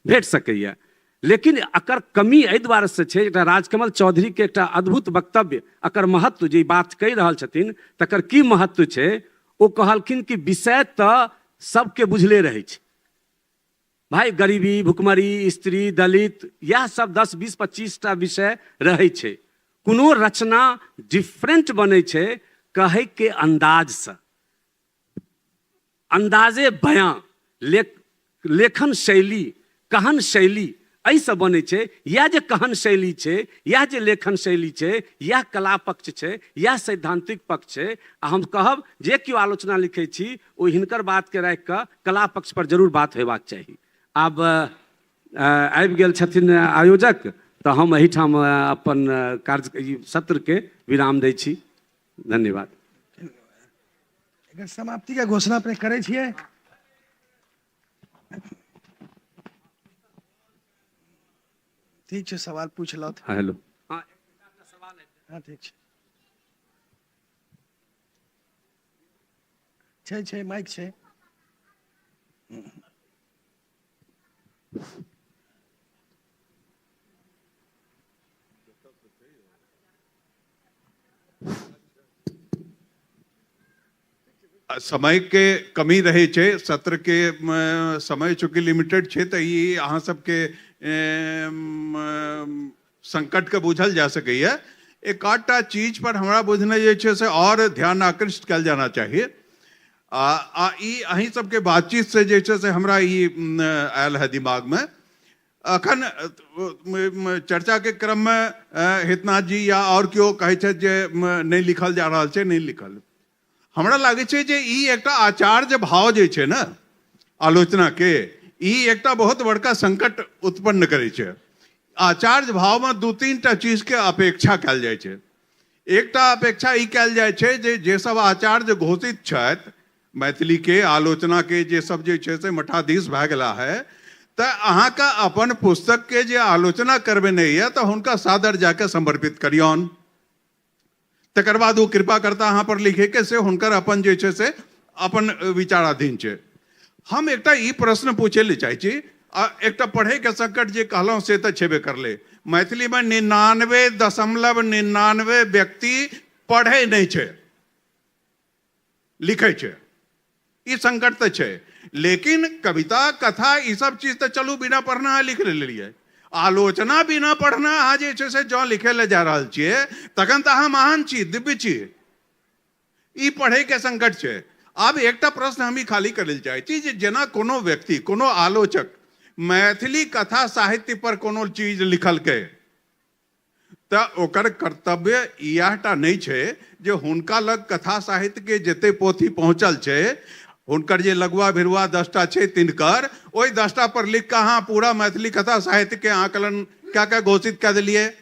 भेट सकैए। लेकिन एकर कमी एहि दुआरेसँ छै, एकटा राजकमल चौधरीके एकटा अद्भुत वक्तव्य, एकर महत्व जे बात कहि रहल छथिन तकर की महत्व छै, ओ कहलखिन कि विषय तऽ सबके बुझले रहै छै भाई, गरीबी, भुखमरी, स्त्री, दलित, इएह सब 10 20 25टा विषय रहै छै। कोनो रचना डिफरेंट बनै छै कहैके अन्दाजसँ, अन्दाजे बयां, लेखन शैली, कहन शैली, एहिसँ बनै छै। इएह जे कहन शैली छै, इएह जे लेखन शैली छै, इएह कला पक्ष छै, इएह सैद्धांतिक पक्ष छै। आ हम कहब जे केओ आलोचना लिखै छी ओ हिनकर बातके राखि कऽ कला पक्ष पर जरूर बात होयबाक चाही। आब आबि गेल छथिन आयोजक, तऽ हम एहिठाम अपन कार्य सत्रके विराम दै छी। धन्यवाद। एकर समाप्ति के घोषणा अपने करै छियै। ठीक छै, सवाल पूछ लौथ। हाँ, हेलो। हाँ, ठीक छै। छै, छै, माइक छै। समयके कमी रहै छै, सत्रके समय चूँकि लिमिटेड छै, तऽ ई अहाँ सबके संकटके बुझल जा सकैए। एक आधटा चीज पर हमरा बुझने जे छै से आओर ध्यान आकृष्ट कयल जाना चाही। आ ई अहीं सबके बातचीत से जे छै से हमरा ई आयल है दिमागमे। अखन चर्चाके क्रममे हितनाथ जी या आओर केओ कहै छथि जे नहि लिखल जा रहल छै, नहि लिखल। हमरा लागै छै जे ई एकटा आचार्य भाव जे छै ने आलोचनाके, ई एकटा बहुत बड़का संकट उत्पन्न करै छै। आचार्य भावमे 2-3 टा चीजके अपेक्षा कयल जाइ छै। एकटा अपेक्षा ई कयल जाइ छै जे जे सब आचार्य घोषित छथि मैथिलीके आलोचनाके, जे सब जे छै से मठाधीश भए गेला है, तऽ अहाँके अपन पुस्तकके जे आलोचना करबेने यऽ तऽ हुनका सादर जाके समर्पित करियौन, तकर बाद ओ कृपा करता अहाँ पर लिखैके, से हुनकर अपन जे छै से अपन विचाराधीन छै। हम एकटा ई प्रश्न पूछै लए चाहै छी, आ एकटा पढ़ैके संकट जे कहलहुँ से तऽ छेबे करलै। मैथिलीमे 99.99 व्यक्ति पढ़ै नहि छै, लिखै छै, ई संकट तऽ छै। लेकिन कविता कथा ई सब चीज तऽ चलू बिना पढ़ना अहाँ लिख लेलियै, आलोचना बिना पढ़ना अहाँ जे छै से जँ लिखै लए जा रहल छियै तखन तऽ अहाँ महान छी, दिव्य छी। ई पढ़ैके संकट छै। आब एकटा प्रश्न हम ई खाली करै लए चाहै छी जे जेना कोनो व्यक्ति, कोनो आलोचक मैथिली कथा साहित्य पर कोनो चीज लिखलकै तऽ ओकर कर्तव्य इएह टा नहि छै जे हुनका लग कथा साहित्यके जते पोथी पहुँचल छै, हुनकर जे लगुआ भिरुआ 10टा छै तिनकर, ओहि 10टा पर लिख कऽ अहाँ पूरा मैथिली कथा साहित्यके आकलन कए कऽ घोषित कए देलियै।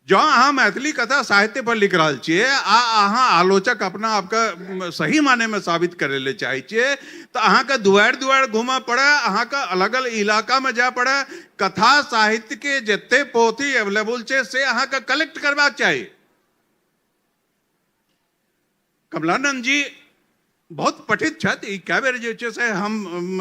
जँ अहाँ मैथिली कथा साहित्य पर लिख रहल छियै आ अहाँ आलोचक अपना आपके सही मानेमे साबित करै लए चाहै छियै तऽ अहाँके दुआरि दुआरि घूमऽ पड़य, अहाँके अलग अलग इलाकामे जाय पड़य, कथा साहित्यके जते पोथी अवेलेबल छै से अहाँके कलेक्ट करबाक चाही। कमलानंद जी बहुत पठित छथि, ई कए बेर जे छै से हम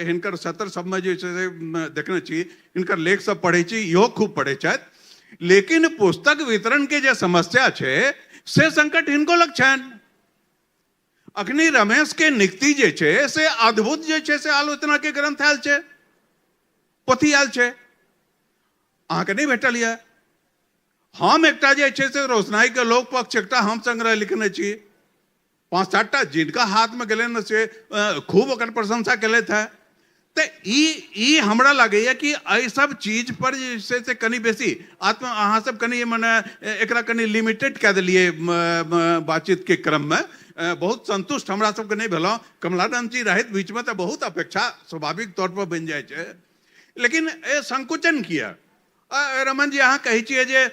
हिनकर सत्र सबमे जे छै से देखने छी, हिनकर लेख सब पढ़ै छी, इहो खूब पढ़ै छथि। लेकिन पुस्तक वितरणके जे समस्या छै से संकट हिनको लग छनि। अखनी रमेश के निक्ति जे छै से अद्भुत जे छै से आलोचना के ग्रंथ आयल छै, पोथी आयल छै, अहाँके नहि भेटल यऽ। हम एकटा जे छै से रोशनाई के लोक पक्ष एकटा हम संग्रह लिखने छी, 5-7 टा जिनका हाथमे गेलनि से खूब ओकर प्रशंसा केलथि है। तऽ ई हमरा लागैए कि एहि सब चीज पर जे छै से कनि बेसी आत्म अहाँ सब कनि मने एकरा कनि लिमिटेड कए देलियै बातचीतके क्रममे। बहुत संतुष्ट हमरा सबके नहि भेलहुँ। कमलानंद जी रहैत बीचमे तऽ बहुत अपेक्षा स्वाभाविक तौर पर बनि जाइ छै, लेकिन संकुचन किया? रमन जी अहाँ कहै छियै जे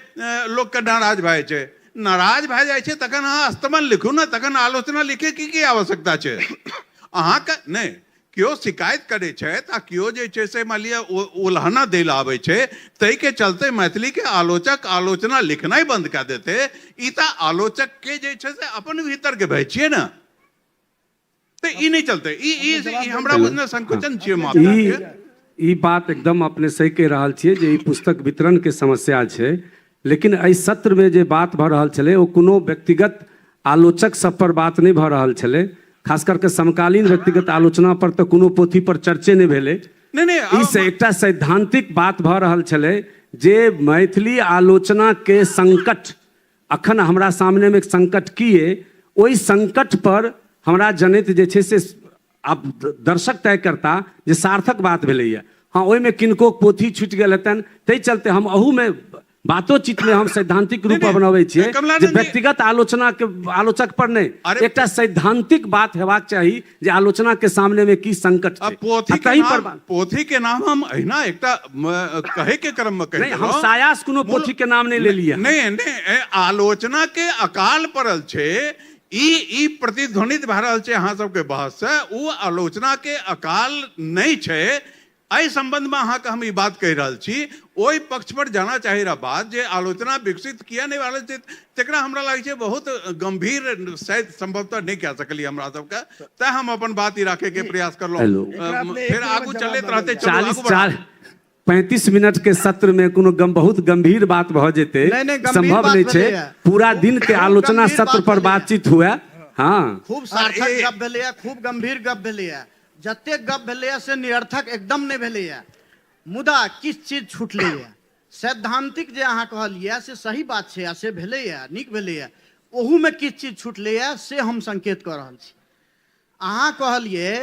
लोकके नाराज भए जाइ छै, नाराज भए जाइ छै तखन अहाँ स्तमन लिखू ने, तखन आलोचना लिखैके की आवश्यकता छै अहाँके? नहि केओ शिकायत करै छथि आ केओ जे छै से मानि लिअ उलहना दै लए आबै छै, ताहिके चलते मैथिलीके आलोचक आलोचना लिखनाइ बन्द कए देतै, ई तऽ आलोचकके जे छै से अपन भीतरके भय छियै ने, तऽ ई नहि चलतै। ई ई हमरा बुझने संकुचन छियै मामला। ई बात एकदम अपने सही कहि रहल छियै जे ई पुस्तक वितरणके समस्या छै, लेकिन एहि सत्रमे जे बात भऽ रहल छलै ओ कोनो व्यक्तिगत आलोचक सब पर बात नहि भऽ रहल छलै, खास करके समकालीन व्यक्तिगत आलोचना पर तऽ कोनो पोथी पर चर्चे नहि भेलै। नहि, ई से एकटा सैद्धांतिक बात भऽ रहल छलै जे मैथिली आलोचनाके संकट अखन हमरा सामनेमे एक संकट की अइ, ओहि संकट पर हमरा जनैत जे छै से आब दर्शक तय करता जे सार्थक बात भेलैए। हँ, ओहिमे किनको पोथी छुटि गेल हेतनि, ताहि चलते हम अहूमे बातोचीतमे हम सैद्धांतिक रूप अपनबै छियै जे व्यक्तिगत आलोचनाके आलोचक पर नहि, एकटा सैद्धांतिक बात हेबाक चाही जे आलोचना के सामने में की संकट छै। पोथी के नाम, पोथी के नाम हम एहिना एकटा कहे के क्रम में कहि नहीं, हम सायास कोनो पोथी के नाम नहीं लेलिए। नहीं नहीं, आलोचना के अकाल पड़ल छै, ई प्रतिध्वनित भए रहल छै अहाँ सबके बहस से, ओ आलोचना के अकाल नहीं छै। एहि संबंध में अहाँके हम ई बात कहि रहल छी, ओहि पक्ष पर जाना चाही रह बात जे आलोचना विकसित किया नहि भए रहल छै, तकरा हमरा लागै छै बहुत गंभीर शायद संभवतः नहि कए सकलियै हमरा सबके, तैं हम अपन बात ई राखैके प्रयास करलहुँ। हेलो। फेर आगू चलैत रहतै, चलू आगू बढ़ाउ। 35 मिनट के सत्र में कोनो बहुत गंभीर बात भऽ जेतै नहि, नहि, गंभीर संभव बात नहि छै। भेलैए। पूरा दिन के खूब आलोचना गंभीर सत्र बात पर भेलैए। बातचीत हुए। हँ, खूब सार्थक गप भेलैए, खूब गंभीर गप भेलैए। जतेक गप भेलैए से निरर्थक एकदम नहि भेलैए, मुदा किछु चीज छुटलैए। सैद्धांतिक जे अहाँ कहलियै से सही बात छै आ से भेलैए, नीक भेलैए। ओहूमे किछु चीज छुटलैए से हम संकेत कऽ रहल छी। अहाँ कहलियै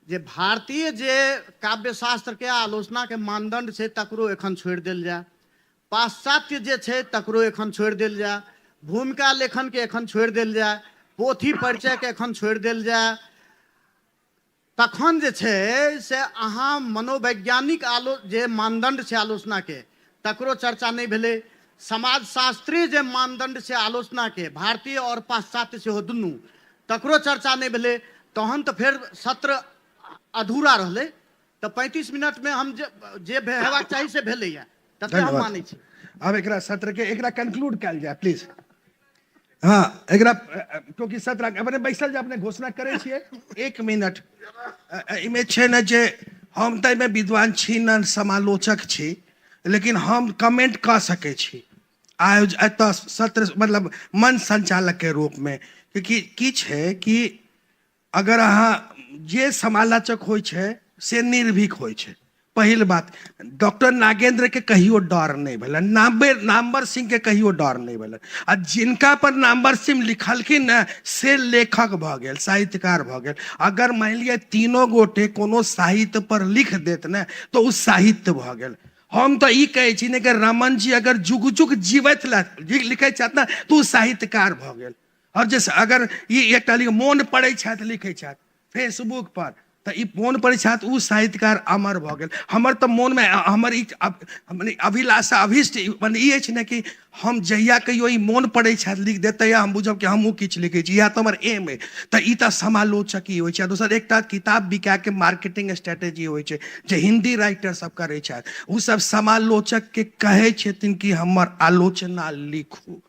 जे भारतीय जे काव्यशास्त्रके आलोचनाके मानदंड छै तकरो एखन छोड़ि देल जाय, पाश्चात्य जे छै तकरो एखन छोड़ि देल जाय, भूमिका लेखनके एखन छोड़ि देल जाय, पोथी परिचयके एखन छोड़ि देल जाय, तखन जे छै से अहाँ मनोवैज्ञानिक जे मानदंड छै आलोचनाके तकरो चर्चा नहि भेलै। समाजशास्त्रीय जे मानदंड छै आलोचनाके, भारतीय आओर पाश्चात्य सेहो दुनू, तकरो चर्चा नहि भेलै। तहन तऽ फेर सत्र अधूरा रहलै। तऽ 35 मिनटमे हम जे जे हेबाक चाही से भेलैए, तते हम धन्यवाद। मानै छी। आब एकरा सत्र के एकरा कंक्लूड कयल जाय प्लीज। हाँ, एकरा क्योंकि सत्र अपने बैसल जे अपने घोषणा करै छियै 1 मिनट। एहिमे छै ने जे हम तऽ एहिमे विद्वान छी न समालोचक छी, लेकिन हम कमेंट कऽ सकै छी आयोज एतऽ सत्र मतलब मंच संचालक के रूप में। क्योंकि की छै कि अगर अहाँ जे समालोचक होइ छै से निर्भीक होइ छै। पहिल बात, डॉक्टर नागेंद्र के कहियो डर नहि भेलनि, नामवर सिंह के कहियो डर नहि भेलनि, आ जिनका पर नामवर सिंह लिखलखिन ने से लेखक भऽ गेल, साहित्यकार भऽ गेल। अगर मानि लिअ तीनो गोटे कोनो साहित्य पर लिख देत ने तऽ ओ साहित्य भऽ गेल। हम तऽ ई कहै छी ने कि रमन जी अगर जुग जुग जीवैत लिखै छथि ने तऽ ओ साहित्यकार भऽ गेल। आओर जे अगर ई एकटा मोन पड़ै छथि लिखै छथि फेसबुक पर तऽ ई मोन पड़ै छथि ओ साहित्यकार अमर भऽ गेल। हमर तऽ मोनमे हमर ई मने अभिलाषा अभीष्ट मने ई अछि ने कि हम जहिया कहियो ई मोन पड़ै छथि लिख देत तहिया हम बुझब कि हमहूँ किछु लिखै छी, इएह तऽ हमर एम अइ। तऽ ई तऽ समालोचक ई होइ छै। आ दोसर एकटा किताब बिकायके मार्केटिंग स्ट्रेटेजी होइ छै जे हिन्दी राइटर सब करै छथि, ओसब समालोचकके कहै छथिन कि हमर आलोचना लिखू,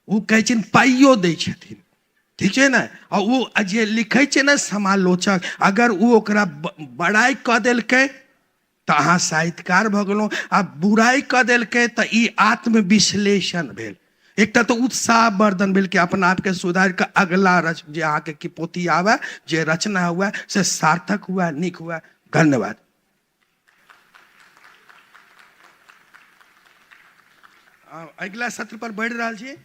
ओ कहै छथिन पाइयो दै छथिन, ठीक छै ने। आ ओ जे लिखै छै ने समालोचक, अगर ओ ओकरा बड़ाइ कऽ देलकै तऽ अहाँ साहित्यकार भऽ गेलहुँ, आ बुराइ कऽ देलकै तऽ ई आत्मविश्लेषण भेल। एकटा तऽ उत्साहवर्धन भेल कि अपना आपके सुधारि कऽ अगला जे अहाँके की पोथी आबय, जे रचना हुए से सार्थक हुए, नीक हुए। धन्यवाद। अगिला सत्र पर बढ़ि रहल छी।